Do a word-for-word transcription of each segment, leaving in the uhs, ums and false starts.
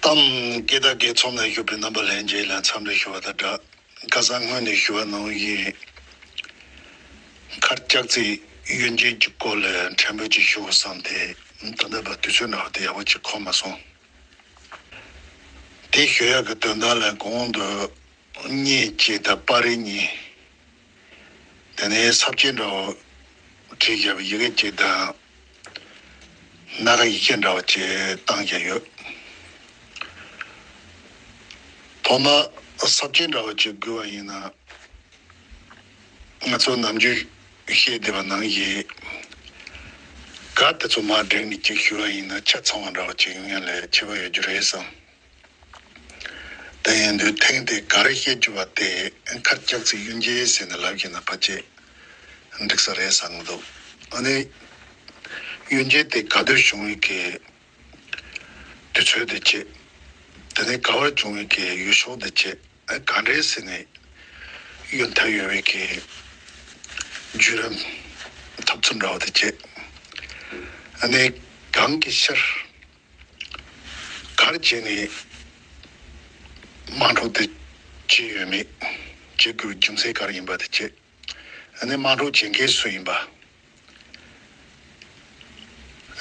གཏམ་སྐད་བརྡ་སྐད་ཚོམས་ནས་ཞུགས་པའི་རྣམ་པ་ལྷན་རྒྱས་ལ་འཚམས་འདྲི་ཞུ་བ་དང་སྦྲགས། ཁ་སང་སྔོན་ནས་ཞུ་བ་ནང་བཞིན། མཁར་ལྕགས་རྩེ་གཡུལ་འགྱེད་ཀྱི་སྐོར་ལ་ཕྲན་བུ་ཅིག་ཞུ་དགོས་བསམ་སྟེ། ད་ལྟ་བར་དུས་ཚོད་འདྲ་བ་དེ་ཡག་པོ་ཅིག་ཁོམ་མ་སོང་། དེ་ཞུ་ཡག་གི་དོན་དག་ལ་གོང་དུ་གཉེན་གཅིག་དང་པར་རིས་གཉིས། དེ་ནས་ས་བཅད་འདྲ་བོ་བྲིས་བཞག་པའི་ཡི་གེ་གཅིག་དང་། སྣ་ཁ་ཡི་གེ་འདྲ་བོ་གཅིག་བཏང་བཞག་ཡོད། ཐོག་མར་ས་བཅད་འདྲ་བོ་གཅིག་བགོས་པ་ཡིན་ན། ང་ཚོ་ནམ་རྒྱུན་བཤད་བསྡད་པ་ནང་བཞིན། ག་དེ་ཚོ་མར་བསྒྲིགས་ནས་གཅིག་ཞུ་བ་ཡིན་ན་ཆ་ཚང་བ་འདྲ་བོ་གཅིག་ཡོང་ཡ་ལས་ཁྱད་པར་ཡོད་རྒྱུ་རེད་བསམ། དེ་ཡིན་དུས་ཐེངས་དེ་ག་རེ་བཤད་རྒྱུ་བ་དེ་མཁར་ལྕགས་རྩེ་གཡུལ་འགྱེད་ཟེར་ནས་ལབ་བཞག་ན་ཕལ་ཆེར་འགྲིག་ས་རེད་བསམ་གྱི་འདུག་ཨ་ནི་གཡུལ་འགྱེད་དེ་ག་དུས་བྱུང་བའི་གི་དུས་ཚོད་དེ་ཅི། དེ་ནས་ག་བར་བྱུང་བའི་གི་ཡུལ་ཕྱོགས་དེ་ཅི། ཨ་ག་འདྲས་ཟེར་ནས་གཡུལ་ཐལ་ཡོད་པའི་གི་བརྒྱུད་རིམ་ཐབས་ཚུལ་འདྲ་བ་དེ་ཅི། ཨ་ནི་གང་གི་ཕྱིར། ག་རེ་བྱས་ནས་དམག་འཁྲུག་དེ་བྱས་ཡོད་མེད། བྱེད་དགོས་རྒྱུ་མཚན་ག་རེ་ཡིན་པ་དེ་བྱས། ཨ་ནི་དམག་འཁྲུག་བྱེད་མཁན་སུ་ཡིན་པ།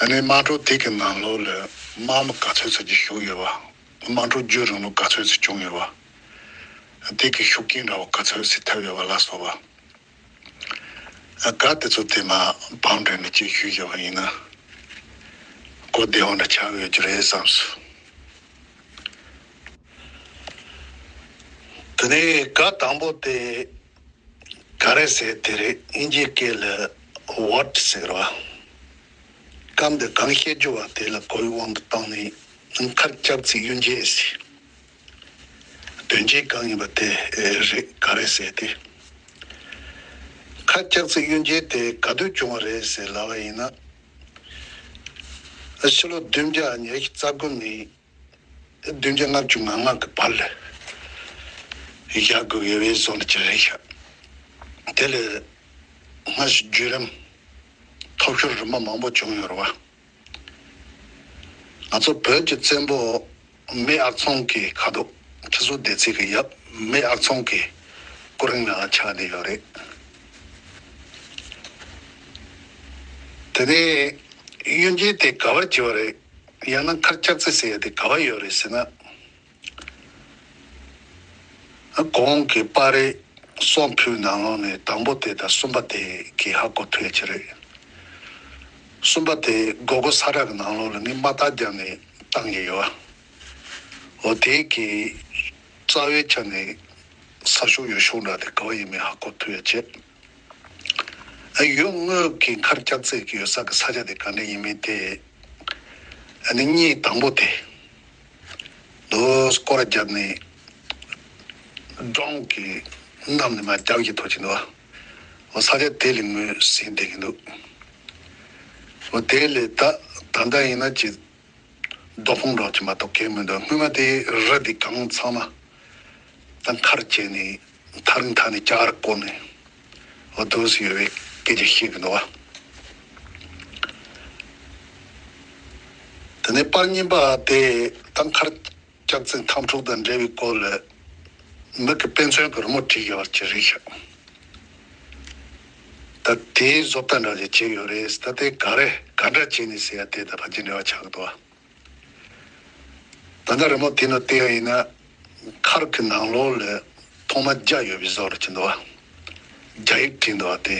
ཨ་ནི་དམག་འཁྲུག་དེ་གི་ནང་ལོགས་ལ་དམག་མི་ག་ཚོད་ཙམ་ཅིག་ཞུགས་ཡོད་པ། དམག་འཁྲུག་རྒྱུན་རིང་ལོ་ག་ཚོད་ཙམ་བྱུང་ཡོད་པ། དེ་གི་ཤུགས་རྐྱེན་འདྲ་བོ་ག་ཚོད་ཙམ་ཐེབས་ཡོད་པ་ལ་སོགས་པ། ཨ་ག་དེ་ཚོ་དེ་མ་བང་བསྒྲིགས་ནས་ཅིག་ཞུས་བཞག་པ་ཡིན་ན། གོ་བདེ་བོ་འདྲ་ཆགས་ཡོད་རྒྱུ་རེད་བསམས་སོང་། དེ་ནས་ག་དང་པོ་དེ་ག་རེ་ཟེར་དེ་རེད། དབྱིན་ཇིའི་སྐད་ལ་ཝོཊ་ཟེར་བ། གང་དེ་གང་བཤད་རྒྱུ་བ་དེ་ལ་གོ་བའི་དབང་དུ་བཏང་ནས་མཁར་ལྕགས་རྩེ་གཡུལ་འགྱེད་ཟེར། དོན་ཚན་གང་ཡིན་པ་དེ་རེད། ག་རེ་ཟེར་དེ། མཁར་ལྕགས་རྩེ་གཡུལ་འགྱེད་དེ་ག་དུས་བྱུང་བ་རེད་ཟེར་ལབ་པ་ཡིན་ན། ཕྱི་ལོ་བདུན་བརྒྱ་ཉི་ཤུ་རྩ་དགུ་ནས་བདུན་བརྒྱ་ལྔ་བཅུ་ང་ལྔ་གི་བར་ལ་བཞག་དགོས་ཡོད་པའི་བཟོ་འདྲ་ཅིག་རེད་ཤག་དེ་ལས་སྔ་ཕྱི་བརྒྱུད་རིམ་ཐོབ་ཤོར་རིམ་པ་མང་པོ་བྱུང་ཡོད་རེད་བ། ང་ཚོ་བོད་ཀྱི་བཙན་པོ་མེས་ཨག་ཚོམ་གྱི་ཁ་དོག་ཁྲི་ཟུར་སྡེ་ཚན་གྱི་ཡབ་མེས་ཨག་ཚོམ་གྱི་སྐུ་རིང་ལ་ཆགས་བསྡད་ཡོད་རེད། དེ་ནས་གཡུལ་འགྱེད་དེ་ག་བར་བྱས་པ་རེད། ཡང་ན་མཁར་ལྕགས་རྩེ་ཟེར་ཡ་དེ་ག་བར་ཡོད་རེད་ཟེར་ན། གོང་གི་པར་རིས་སོགས་ཕུལ་ནང་ལོགས་ནས་དང་པོ་དེ་དང་གསུམ་པ་དེ་གི་ཧ་གོ་ཐུབ་ཡ་ཅིག་རེད། གསུམ་པ་དེ་སྒོར་སྒོར་ས་ཁྲ་གི་ནང་ལོགས་ལ་ངས་མ་རྟགས་བརྒྱབ་ནས་བཏང་གི་ཡོད། འོ་དེ་གི་རྩ་བའི་ཆ་ནས་ས་ཕྱོགས་ཡུལ་ཕྱོགས་འདྲ་དེ་ག་བ་ཡིན་མིན་ཧ་གོ་ཐུབ་ཡ་བྱས། ཨ་ཡུལ་དངོས་ཀྱི་མཁར་ལྕགས་རྩེ་གི་ཡོད་ས་གི་ས་ཆ་དེ་ག་འདྲ་ཡིན་མིན་དེ། ཨ་ནི་གཉེན་དང་པོ་དེ་ལོ་སྐོར་བརྒྱབ་ནས་སྒྲུང་གི་གནམ་ནས་མར་རྒྱབ་ཀྱི་ཐོག་ཅིག་འདུག་འོ་ས་ཆ་དེ་ལ་ངོས་ཟིན་བསྡད་ཀྱི་འདུག་འོ་དེ་ལས་ད་ད་ལྟ་ཡིན་ན་ཅིག་རྡོ་ཕུང་འདྲ་ཅིག་མ་གཏོགས་གང་མི་འདུག་སྔོན་མ་དེ་རི་དེ་གང་ཚང་མ་ད་མཁར་བྱས་ནས་ཐག་རིང་ཐག་ནས་ལྕགས་རི་བསྐོར་ནས་འོ་འདུག་སེ་ཡོད་པའི་སྐད་ཆ་བཤད་ཀྱི་འདུག་བ། དེ་ནས་པར་གཉིས་པ་དེ་ད་མཁར་ལྕགས་རྩེ་འཐབ་འཁྲུག་དང་འབྲེལ་བའི་སྐོར་ལ་མི་གི་དཔེ་མཚོན་གྱི་རི་མོ་བྲིས་ཡོད་པ་ཅིག་རེད་ཤག་ད་དེའི་བཟོ་ལྟ་འདྲ་ཅིག་བྱས་ཡོད་རེད། ད་དེ་ག་རེ་ག་འདྲ་བྱས་ནས་ཟེར་ཡ་དེ་དང་ཕལ་ཆེར་འབྲེལ་བ་ཆགས་ཀྱི་འདུག་བ། ད་ལྟ་རི་མོ་དེ་ནང་བལྟས་པ་ཡིན་ན་མཁར་གྱི་ནང་ལོགས་ལ་ཐོག་མར་རྒྱ་ཡོད་པའི་བཟོ་འདྲ་ཅིག་འདུག་བ། རྒྱ་ཡིག་བྲིས་འདུག་བ། དེ་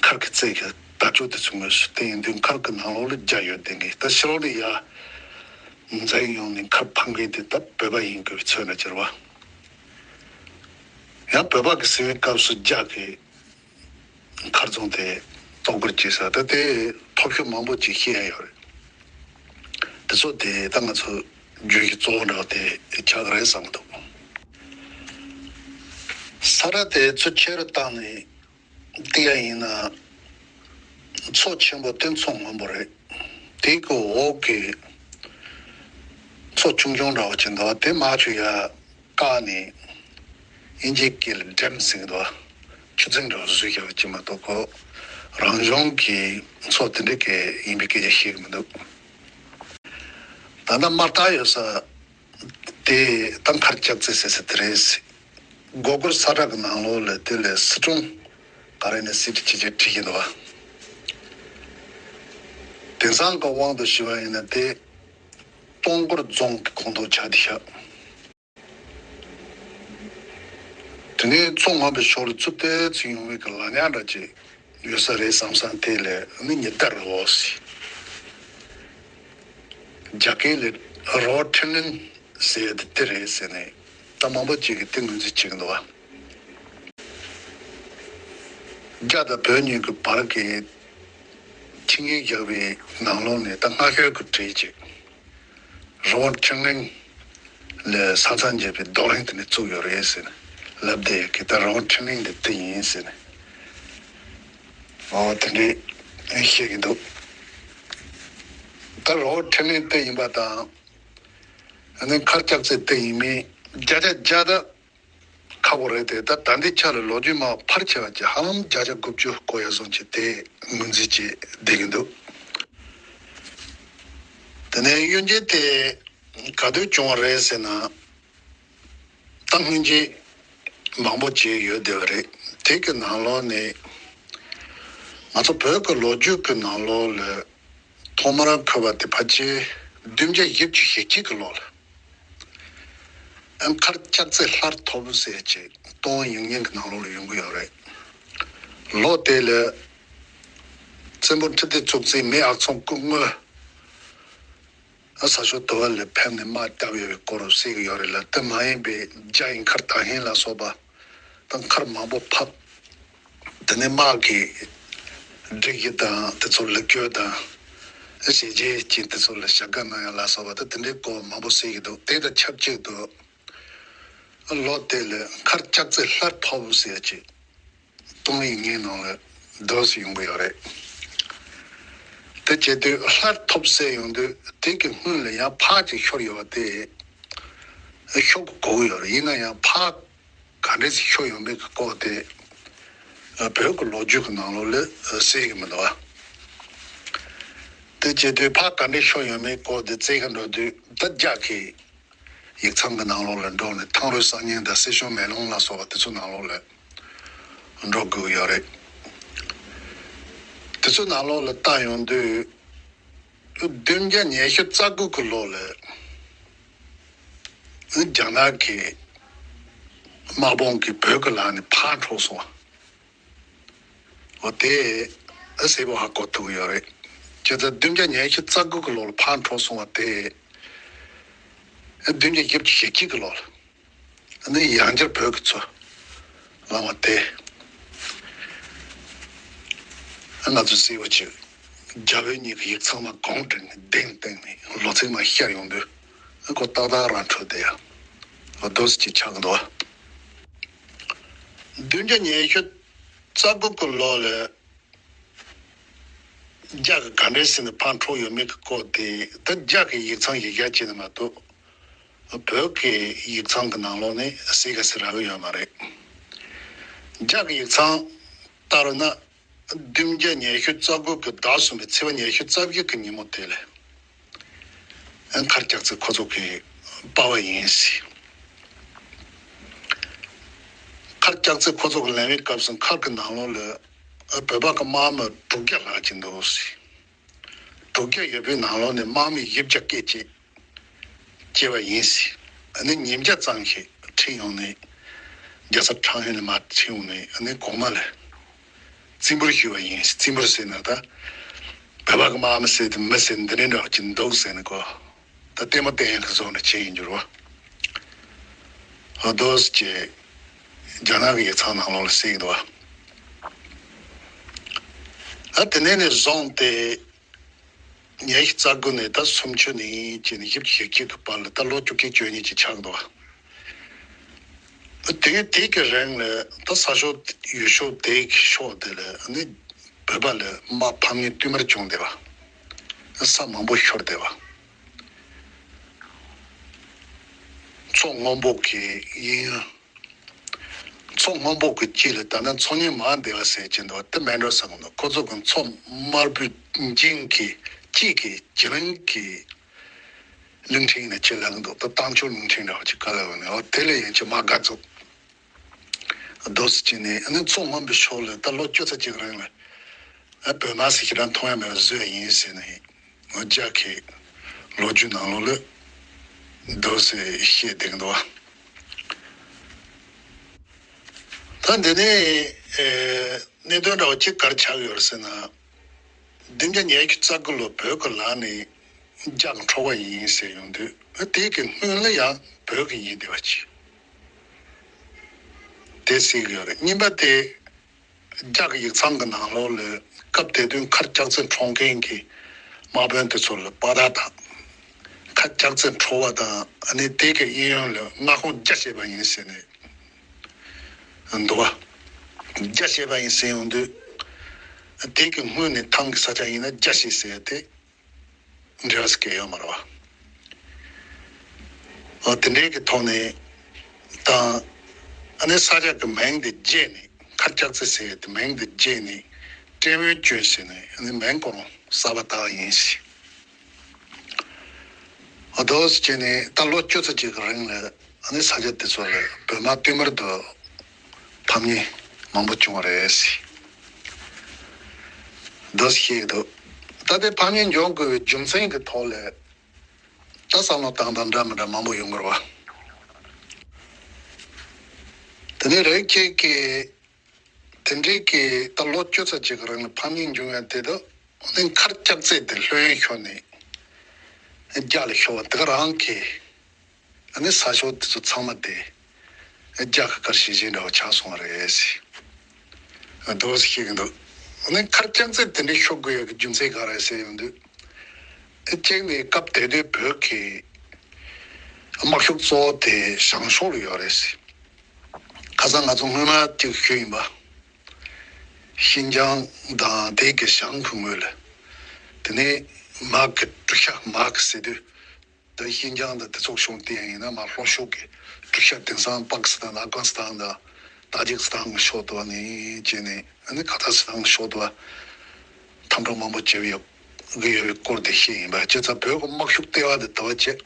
མཁར་གྱི་རྩེ་གི་དར་ལྕོག་དེ་ཚོ་ངོས་སུ་བལྟས་ཡོང་དུས་མཁར་གྱི་ནང་ལོགས་ལ་རྒྱ་ཡོད་བསྡད་མཁན། ད་ཕྱི་ལོགས་ནས་ཡར་འཛེགས་ཡོང་ནས་མཁར་འཕང་མཁན་དེ་ད་བོད་པ་ཡིན་དགོས་པའི་ཚོད་འདྲ་ཅིག་རེད་བ། ཡང་བོད་པ་གི་སྲིད་པའི་སྐབས་སུ་རྒྱ་གི་མཁར་རྫོང་དེ་གཏོར་རྒོལ་བྱས་ས་ད་དེ་ཐོབ་ཤོར་མང་པོ་ཅིག་ཤེས་ཡ་ཡོད་རེད། དེ་ཚོ་དེ་ད་ང་ཚོ་བརྗོད་གཞི་གཙོ་བོ་འདྲ་བ་དེ་ཆགས་ཀྱི་རེད་བསམ་གྱི་འདུག་ས་ཁྲ་དེ་ཚུར་ཆེ་རུ་བཏང་ནས་བལྟས་ཡ་ཡིན་ན། མཚོ་ཆེན་པོ་དེ་མཚོ་སྔོན་པོ་རེད། དེ་གི་འོག་གི་མཚོ་ཆུང་ཆུང་འདྲ་བོ་ཅིག་འདུག་དེ་མར་ཆུ་ཡར་བཀག་ནས་དབྱིན་ཇིའི་སྐད་ལ་ཌེམ་ཟེར་གི་འདུག་ཆུ་རྫིང་འདྲ་བོ་བཟོས་བཞག་པ་ཅིག་མ་གཏོགས་ཁོ་རང་བྱུང་གི་མཚོ་དེ་འདྲ་གི་ཡིན་པའི་སྐད་ཆ་བཤད་གི་མི་འདུག་ད་ལྟ་མ་རྟགས་ཡོད་ས་ དེ་ད་མཁར་ལྕགས་རྩེ་ཟེར་ས་དེ་རེད། སྒོ་སྐོར་ས་བཀྲ་གི་ནང་ལོགས་ལ་དེ་ལས་སི་ཁྲོན་ག་རེ་ནས་སི་ཁྲི་ཆེ་ཆེ་བྲིས་ཀྱི་འདུག་བ། དེང་སང་གི་དབང་དུ་ཞུ་བ་ཡིན་ན་དེ་སྟོང་སྐོར་རྫོང་གི་ཁོངས་གཏོགས་ཆགས་བསྡད་ཤག་དེ་ནས་མཚོ་སྔོན་པོའི་ཕྱོགས་ལ་ཚུར་ཏོག་ཙམ་ཡོང་བའི་གི་ལམ་ཡང་འདྲ་ཅིག་ཡོད་ས་རེད་བསམ་བསམ། དེ་ལས་ནི་ཉི་ཟླ་རི་བོ་ཟེར། རྒྱ་སྐད་ལ་རི་བོ་འཕྲིན་ལས་ཟེར་ཡ་དེ་དེ་རེད་ཟེར་ནས་ད་མང་པོ་ཅིག་གིས་དེ་ངོས་འཛིན་བྱེད་ཀྱི་འདུག་བ། རྒྱ་དང་བོད་གཉིས་ཀྱི་བར་གྱི་ཆིངས་ཡིག་བཞག་པའི་ནང་ལོགས་ནས་ད་སྔ་ཤོས་ཀྱི་གྲས་ཅིག་རི་བོ་འཕྲིན་ལས་ལ་ས་མཚམས་འབྱེད་པའི་རྡོ་རིང་དེ་ནས་བཙུགས་ཡོད་རེད་ཟེར་ནས་ལབ་བསྡད་ཡོད་ཀི། ད་རི་བོ་འཕྲིན་ལས་འདི་དེ་ཡིན་ཟེར་ནས། ཨོ་དེ་འདྲའི་བཤད་ཀྱི་འདུག་ད་རི་བོ་འཕྲིན་ལས་དེ་ཡིན་པ་དང་། ཨ་ནི་མཁར་ལྕགས་རྩེ་དེ་ཡིན་མིན་བརྒྱ་ཆ་བརྒྱ་ད་ཁག་པོ་རེད་དེ། ད་ད་ལྟའི་ཆ་ལ་ལོ་རྒྱུས་མ་ཕལ་ཆེ་བ་ཅིག་ཧ་ལམ་བརྒྱ་ཆ་དགུ་བཅུ་བཀོད་ཡ་བཟོ་ཅིག་དེ་ངོས་འཛིན་བྱས་བསྡད་ཀྱི་འདུག་དེ་ནས་གཡུལ་འགྱེད་དེ་ག་དུས་བྱུང་བ་རེད་ཟེར་ན། ད་སྔོན་ཆད་མང་པོ་བྱས་ཡོད་བསྡད་པ་རེད། དེ་གི་ནང་ལོགས་ནས་ང་ཚོ་བོད་ཀྱི་ལོ་རྒྱུས་ཀྱི་ནང་ལོགས་ལ་ཐོག་མར་འཁོད་པ་དེ་ཕལ་ཆེར་བདུན་བརྒྱ་བཞི་བཅུ་ཞེ་གཅིག་གི་ལོ་ལ། ཨ་མཁར་ལྕགས་རྩེ་སླར་ཐོབ་ཟེར་ཅིག་ཏོང་ཡིག་རྙིང་གི་ནང་ལོགས་ལ་ཡོང་གི་ཡོད་རེད། ལོ་དེ་ལ་བཙན་པོ་ཁྲི་ལྡེ་གཙུག་བརྩེགས་མེས་ཨག་ཚོམ་སྐུ་དངོས་ཨ་ས་ཕྱོགས་དུ་བ་ལ་ཕེབས་ནས་དམག་བརྒྱབ་ཡོད་པའི་སྐོར་གསལ་གྱི་ཡོད་རེད་ལ། དེ་མ་ཡིན་པའི་རྒྱ་ཡི་མཁར་དར་ཧན་ལ་སོགས་པ་དང་མཁར་མང་པོ་ཕབ། དེ་ནས་དམག་གི་སྒྲིག་གཞི་དང་དེ་ཚོ་ལེགས་བཅོས་དང་ཞལ་འབྱེད་ཀྱི་དེ་ཚོ་ལ་ཞབས་འདེགས་གནང་ཡ་ལ་སོགས་པ་དང་དེ་འདྲའི་སྐོར་མང་པོ་གསལ་གྱི་འདུག་དེ་དང་ཆབས་ཅིག་ཏུ་ལོ་དེ་ལ་མཁར་ལྕགས་རྩེ་སླར་ཐོབ་ཟེར་ཅིག་ཏོང་ཡིག་རྙིང་ནང་ལ་འདུག་སེ་ཡོང་གི་ཡོད་རེད། དེ་བྱེད་དུས་སླར་ཐོབ་ཟེར་ཡོང་དུས་དེ་གི་སྔོན་ལ་ཡང་ཕར་ཅིག་ཤོར་ཡོད་པ་དེ་ཤོར་དགོས་ཀྱི་ཡོད་རེད། ཡིན་ན་ཡང་ཕར་ག་འདྲས་ཤོར་ཡོད་མེད་ཀྱི་སྐོར་དེ་བོད་ཀྱི་ལོ་རྒྱུས་ཀྱི་ནང་ལོགས་ལ་གསལ་གྱི་མི་འདུག་བ། དེ་བྱེད་དུས་ཕར་ག་འདྲས་ཤོར་ཡོད་མེད་སྐོར་དེ་བཙལ་གི་འགྲོ་དུས་ད་རྒྱ་གི་ཡིག་ཚང་གི་ནང་ལོགས་ལ་འགྲོ་ནས་ཐང་རུས་གསར་རྙིང་དང་སྲིད་གཞུང་མེ་ལོང་ལ་སོགས་པ་དེ་ཚོ་ནང་ལོགས་ལ་འགྲོ་དགོས་ཀྱི་ཡོད་རེད། དེ་ཚོ་ནང་ལོགས་ལ་བལྟ་ཡོང་དུས་བདུན་བརྒྱ་ཉི་ཤུ་རྩ་དགུ་གི་ལོ་ལ་རྒྱ་ནག་གི་དམག་དཔུང་གིས་བོད་ཀྱི་ལམ་ནས་ཕར་འཕྲོག་སོང་བ། འོ་དེ་གསལ་པོ་ཧ་གོ་ཐུབ་ཀྱི་ཡོད་རེད། བྱས་ཙང་བདུན་བརྒྱ་ཉི་ཤུ་རྩ་དགུ་གི་ལོར་ཕར་འཕྲོག་སོང་བ་དེ་བདུན་བརྒྱ་བཞི་བཅུ་ཞེ་གཅིག་གི་ལོར་ནི་ཡང་བསྐྱར་བོད་ཀྱི་ཚུར་ལངས་པ་དེ་ང་ཚོས་གསལ་པོ་བྱས། རྒྱ་བོད་གཉིས་ཀྱི་ཡིག་ཚང་མ་གོང་བསྒྲིགས་ནས་གདན་བཏིང་ནས་ལོ་ཚིགས་མ་ཤར་ཡོང་དུས་ཁོ་ཏག་ཏག་རང་འཕྲོད་བསྡད་ཡ་འོ་འདུག་སེ་ཅིག་ཆགས་ཀྱི་འདུག་བ། བདུན་བརྒྱ་ཉི་ཤུ་རྩ་དགུ་གི་ལོ་ལ་རྒྱ་གི་ག་འདྲས་ཟེར་ནས་ཕར་འཕྲོག་ཡོད་མེད་ཀྱི་སྐོར་དེ་ད་རྒྱ་གི་ཡིག་ཚང་ཡིག་ཡ་བྱས་ནས་མ་གཏོགས་བོད་ཀྱི་ཡིག་ཚང་གི་ནང་ལོགས་ནས་གསལ་ཁ་གསལ་རག་གི་ཡོད་མ་རེད། རྒྱ་གི་ཡིག་ཚང་ལྟར་ན་བདུན་བརྒྱ་ཉི་ཤུ་རྩ་དགུ་གི་ཟླ་གསུམ་པའི་ཚེས་པ་ཉི་ཤུ་རྩ་བརྒྱད་ཀྱི་ཉིན་མོ་དེ་ལ་མཁར་ལྕགས་རྩེ་ཁོ་ཚོ་གི་པ་བ་ཡིན་ཟེར། མཁར་ལྕགས་རྩེ་ཁོ་ཚོ་གི་ལེན་པའི་སྐབས་སུ་མཁར་གྱི་ནང་ལོགས་ལ་བོད་པ་གི་དམག་མི་དྲུག་བརྒྱ་ལྷག་ཅིག་འདུག་ཟེར། དྲུག་བརྒྱ་ཡོད་པའི་ནང་ལོགས་ནས་དམག་མི་བཞི་བརྒྱ་སྐད་ཅིག་སྐྱེས་པ་ཡིན་ཟེར། ཨ་ནི་ཉིས་བརྒྱ་ཙམ་ཞིག་ཁྲིད་ཡོང་ནས་རྒྱལ་ས་ཁྲང་ཧེ་ལ་མར་ཁྲིད་ཡོང་ནས་ཨ་ནི་གོང་མ་ལ་རྩིས་འབུལ་ཞུས་པ་ཡིན་ཟེར། རྩིས་འབུལ་ཟེར་ན་ད་བོད་པ་གི་དམག་མི་ཟེར་དེ་མི་ཟེར་འདི་འདྲའི་འདྲ་བ་ཅིག་འདུག་ཟེར་ནས་གོ། ད་ལྟད་མོ་བསྟན་ཡག་གི་བཟོ་འདྲ་བྱས་ཡིན་རྒྱུ་རེད་བ། འོ་འདུག་སེ་བྱས་རྒྱ་ནག་གི་ཡིག་ཚང་ནང་ལོགས་ལ་གསལ་གྱི་འདུག་བ། ཨ་དེ་ནས་ནས་བཟུང་སྟེ་ཉི་ཤུ་རྩ་དགུ་ནས་ད་སུམ་ཅུ་ནས་བྱས་ནས་བཞི་བཅུ་ཞེ་གཅིག་གི་བར་ལ་ད་ལོ་བཅུ་གཅིག་བཅུ་གཉིས་ཅིག་ཆགས་འདུག་བ། དེ་དེ་གི་རིང་ལ་ད་ས་ཕྱོགས་ཡུལ་ཕྱོགས་དེ་གི་ཕྱོགས་དེ་ལ་ནི་བོད་པ་ལ་དམག་ཕམ་ཉེས་བསྟུད་མར་བྱུང་བསྡད་པ། ས་མང་པོ་ཤོར་བསྡད་པ། མཚོ་སྔོན་པོ་གི་ཡིན། མཚོ་སྔོན་པོ་གི་དཀྱིལ་ལ་ད་ནི་མཚོ་གཉན་མང་བསྡད་པ་ཟེར་གྱིན་འདུག་དེ་མེད་འགྲོ་བསམ་གི་འདུག་ཁོ་ཚོ་གི་མཚོ་དམར་པོའི་འཇིང་གི་དཀྱིལ་གི་བྱི་རིང་གི་ གླིང་ཕྲན་ནས་ཁྱེད་ལབ་གི་འདུག་ད་རྟ་མཆོག་གླིང་ཕྲན་འདྲ་བ་ཅིག་ག་ལ་ཡོད་ནས། འོ་དེ་ལས་ཡིན་ཁྱེད་མ་དགའ་ཚོད། རྡོ་སི་ཅི་ནས་ཨ་ནི་མཚོ་སྔོན་པོའི་ཕྱོགས་ལ་ད་ལོ་བཅུ་ཚོད་ཅིག་རིང་ལ་ཨ་བོད་དམག་ཟེར་ཁྱེད་རང་མཐོང་ཡ་མེད་པ་བཟོས་ཡིན་ཟེར་ནས། ང་རྒྱ་གི་ལོ་རྒྱུས་ནང་ལོགས་ལ་རྡོ་སི་བཤད་བསྡད་གི་འདུག་བ། ད་འདི་ནས་ཨེ་གནད་དོན་འདྲ་བ་གཅིག་ག་རེ་ཆགས་ཡོད་རེད་ཟེར་ན། བདུན་བརྒྱ་ཉེར་གཅིག་རྩ་དགུ་ལོ་བོད་ཀྱི་ལག་ནས་རྒྱ་གི་འཕྲོག་པ་ཡིན་ཟེར་ཡོང་དུས། ཨ་དེ་གི་སྔོན་ལ་ཡང་བོད་ཀྱི་ཡིན་བསྡད་པ་ཅིག་དེ་གཟིགས་ཡོད་རེད། གཉིས་པ་དེ། རྒྱ་གི་ཡིག་ཚང་གི་ནང་ལོགས་ལ་སྐབས་དེ་དུས་མཁར་ལྕགས་རྩེ་འཕྲོག་མཁན་གྱི་དམག་དཔོན་དེ་ཚོ་ལ་དཔའ་རྟགས་དང་། མཁར་ལྕགས་རྩེ་འཕྲོག་པ་དང་ཨ་ནི་དེ་གའི་གཡས་གཡོན་ལ་མངའ་ཁོངས་རྒྱ་བཤད་པ་ཡིན་ཟེར་ནས་འདུག་བ། རྒྱ་བཤད་པ་ཡིན་ཟེར་ཡོང་དུས། དེ་གའི་སྔོན་ནས་ཐང་གི་ས་ཆ་ཡིན་ན་རྒྱ་བཤད་ཟེར་ཡ་དེ། འབྲེལ་བ་ཟེར་མཁན་ཡོད་མ་རེད་བ། ཨ་དེ་འདྲའི་གི་ཐོག་ནས་དང་། ཨ་ནི་ས་ཆ་གི་མིང་དེ་བརྗེས་ནས། མཁར་ལྕགས་རྩེ་ཟེར་དེ་མིང་དེ་བརྗེས་ནས་ཀྲེང་ཝེ་ཅུན་ཟེར་ནས་ཨ་ནི་མིང་ཁོ་རང་གསར་པ་བཏགས་ཡིན་ཞིང་། ཨ་དོ་ཟེར་བྱས་ནས་ད་ལོ་བཅུ་ཚོད་ཅིག་གི་རིང་ལ་ཨ་ནི་ས་ཆ་དེ་ཚོ་ལ་བོད་དམག་བསྟུད་མར་དུ་ཕམ་ཉེས་མང་པོ་བྱུང་བ་རེད། འདི་ཞིག་འདུག་ད་ལྟའི་ཕམ་ཉེས་འབྱུང་དགོས་པའི་རྒྱུ་མཚན་གྱི་ཐོག་ལ་ད་བསམ་བློ་བཏང་སྟངས་འདྲ་མི་འདྲ་མང་པོ་ཡོང་གི་རེད་བ། དེ་ནས་རེད། ཁྱེད་ཀྱིས་དེ་འདྲའི་གི་ད་ལོ་བཅུ་ཚོད་ཅིག་གི་རིང་ལ་ཕམ་ཉེས་འབྱུང་ཡ་དེ་དག་ནི་མཁར་ལྕགས་རྩེ་དེ་ལྷོད་ཡངས་ཤོར་ནས་རྒྱ་ལ་ཤོར་བ་དེ་ག་རང་གི་ཨ་ནི་ས་ཕྱོགས་དེ་ཚོ་ཚང་མ་དེ་རྒྱ་གི་ཀར་ཞི་ཞི་འདྲ་བ་ཆགས་སོང་བ་རེད་ཟེར། འདུག་ཟེར་བཤད་ཀྱི་འདུག་ཨ་ནི་མཁར་ལྕགས་རྩེ་དེ་འདྲའི་ཤོར་དགོས་ཡ་གི་རྒྱུ་མཚན་ག་རེ་ཟེར་ཡོང་དུས། ཨ་གཅིག་ནི་སྐབས་དེ་དུས་བོད་ཀྱི་དམག་ཤུགས་གཙོ་བོ་དེ་བྱང་ཕྱོགས་ལ་ཡོད་རེད་ཟེར། ཁ་སང་ང་ཚོ་སྔོན་མ་གཅིག་ཞུས་ཡིན་པ། ཤིན་ཅང་དང་དེ་གི་བྱང་གི་ངོས་ལ། དེ་ནས་མ་གི་གྲུ་ཤ་མ་གི་ཟེར་དུས། ད་ཤིན་ཅང་དང་དེ་ཚོགས་ཤོང་དེ་ཡང་ཡིན་ན་མ་ལྷོ་ཕྱོགས་ཀྱི་གྲུ་ཤ་དེང་སང་པ་ཀི་སི་ཐན་དང་ཨབ་གྷ་སི་ཐན་དང་ཏཱ་ཇིག་སི་ཐན་གྱི་ཕྱོགས་དུ་བ་ནས་བྱས་ནས་ཨ་ནི་ཁ་ཐ་སི་ཐན་གྱི་ཕྱོགས་དུ་བ་འཐབ་འཁྲུག་མང་པོ་བྱས་ཡོད་གི་ཡོད་པའི་སྐོར་དེ་བཤད་ཡིན་པ། བྱས་ཙང་བོད་ཀྱི་དམག་ཤུགས་ལྟེ་བ་དེ་དུ་བ་བྱས།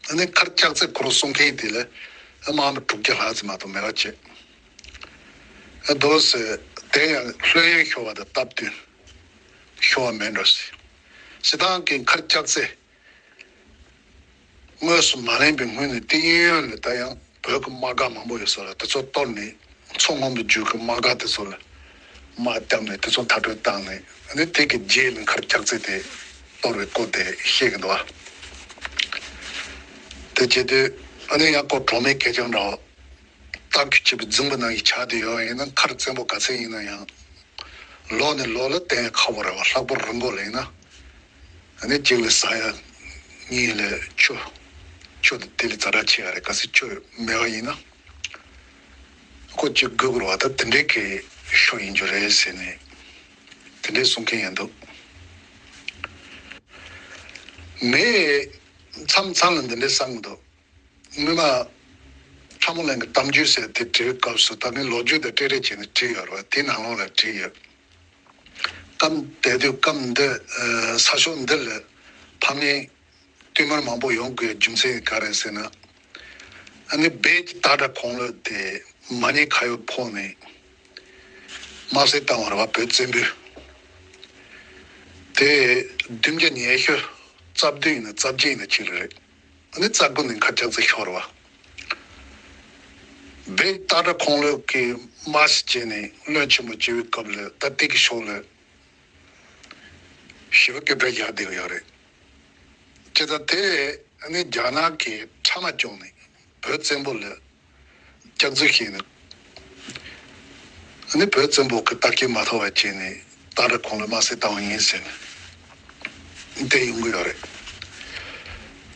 ཨ་ནི་མཁར་ལྕགས་རྩེ་ཁོ་རང་གསུང་མཁན་དེ་ལ་ཨ་དམག་མི་དྲུག་བརྒྱ་ལྷག་ཙམ་མ་གཏོགས་མེད་པ་བྱས། ཨ་དོ་ཟེར་དེ་ཡང་ལྷོད་ཡངས་ཤོར་བ་དང་སྟབས་བསྟུན་ཤོར་བ་མེད་འགྲོ་ཟེར། སྤྱིར་བཏང་གི་མཁར་ལྕགས་རྩེ། དངོས་སུ་མ་ལེན་པའི་སྔོན་ནས་དེ་གཡས་གཡོན་ལ་ད་ཡང་བོད་ཀྱི་དམག་སྒར་མང་པོ་ཡོད་ས་ལ་དེ་ཚོ་གཏོར་ནས་མཚོ་སྔོན་པོའི་རྒྱུད་ཀྱི་དམག་སྒར་དེ་ཚོ་ལ་དམག་བརྒྱབ་ནས་དེ་ཚོ་མཐར་སྐྲོད་བཏང་ནས། ཨ་ནི་དེ་གི་རྗེས་ལ་མཁར་ལྕགས་རྩེ་དེ་གཏོར་བའི་སྐོར་དེ་བཤད་ཀྱི་འདུག་བ། དེ་བྱེད་དུས་ཨ་ནི་ཡང་ཁོ་གྲོགས་མེད་སྐད་ཆ་འདྲ་བོ། རྟ་ཁྱུ་གཅིག་པའི་རྫིང་བུ་ནང་གི་ཆ་དེ་ཡོད་ཡིན་ན་མཁར་བཙན་པོ་ག་ཚད་ཡིན་ན་ཡང་། ལོ་ནས་ལོ་ལ་བརྟན་ཁག་པོ་རེད་བ། ལྷག་པར་རི་མགོ་ལ་ཡིན་ན། ཨ་ནི་གཅིག་ལ་ཟ་ཡ། གཉིས་ལ་ཆུ། ཆུ་དེ་དེ་ལས་ཛ་དྲག་ཆེ་ཡ་རེད། གལ་སྲིད་ཆུ་མེད་པ་ཡིན་ན། ཁོ་གཅིག་སྒུག་དགོས་རེད་བ། ད་དེ་འདྲའི་གི་ཤོ་ཡིན་རྒྱུ་རེད་ཟེར་ནས་དེ་འདྲའི་གསུང་མཁན་ཡང་འདུག་ངས་མཚམས་མཚམས་ལ་འདི་འདྲའི་བསམ་གི་འདུག་སྔོན་མ་ཁྲ་མོ་གླིང་གི་གཏམ་རྒྱུད་ཟེར་དེ་བྲིས་པའི་སྐབས་སུ་ད་ངས་ལོ་རྒྱུས་དང་སྤྲེལ་རེས་བྱས་ནས་བྲིས་ཡོད་རེད་བ། དེའི་ནང་ལོགས་ལ་བྲིས་ཡོད། སྐབས་དེ་དུས་སྐབས་འདི་ས་ཕྱོགས་འདི་ལ་ཕམ་ཉེས་བསྟུད་མར་མང་པོ་ཡོང་དགོས་རྒྱུ་མཚན་ག་རེ་ཟེར་ན། ཨ་ནི་བོད་ཀྱི་སྟག་སྒྲ་ཁོང་ལོ་དེ་མ་ཉེས་ཁ་གཡོག་ཕོག་ནས་དམར་གསོད་བཏང་བ་རེད་བ། བོད་བཙན་པོས། དེ་བདུན་བརྒྱ་ཉི་ཤུ་རྩ་བདུན་ཡིན་ན་རྩ་བརྒྱད་ཡིན་ན་གཅིག་ལ་རེད། ཨ་ནི་རྩ་དགུ་ནས་མཁར་ལྕགས་རྩེ་ཤོར་བ། བོད་སྟག་སྒྲ་ཁོང་ལོ་གི་དམག་ཞིག་བྱས་ནས་བློན་ཆེན་པོ་བྱེད་པའི་སྐབས་ལ་ད་དེ་གི་ཕྱོགས་ལ་ཞི་བ་སྐད་འབོད་རྒྱག་བསྡད་ཀྱི་ཡོད་རེད། བྱས་ཙང་དེ་ཨ་ནི་རྒྱ་ནག་གིས་ཕྲ་མ་བཅོས་ནས་བོད་བཙན་པོ་ལ་སྐྱག་རྫུན་བཤད་ནས། ཨ་ནི་བོད་བཙན་པོ་གི་རྟགས་ཁྱེར་མ་ཐོབ་པ་བྱས་ནས་སྟག་སྒྲ་ཁོང་ལོ་དམར་གསོད་བཏང་བ་ཡིན་ཟེར་ནས་དེ་ཡོང་གི་ཡོད་རེད།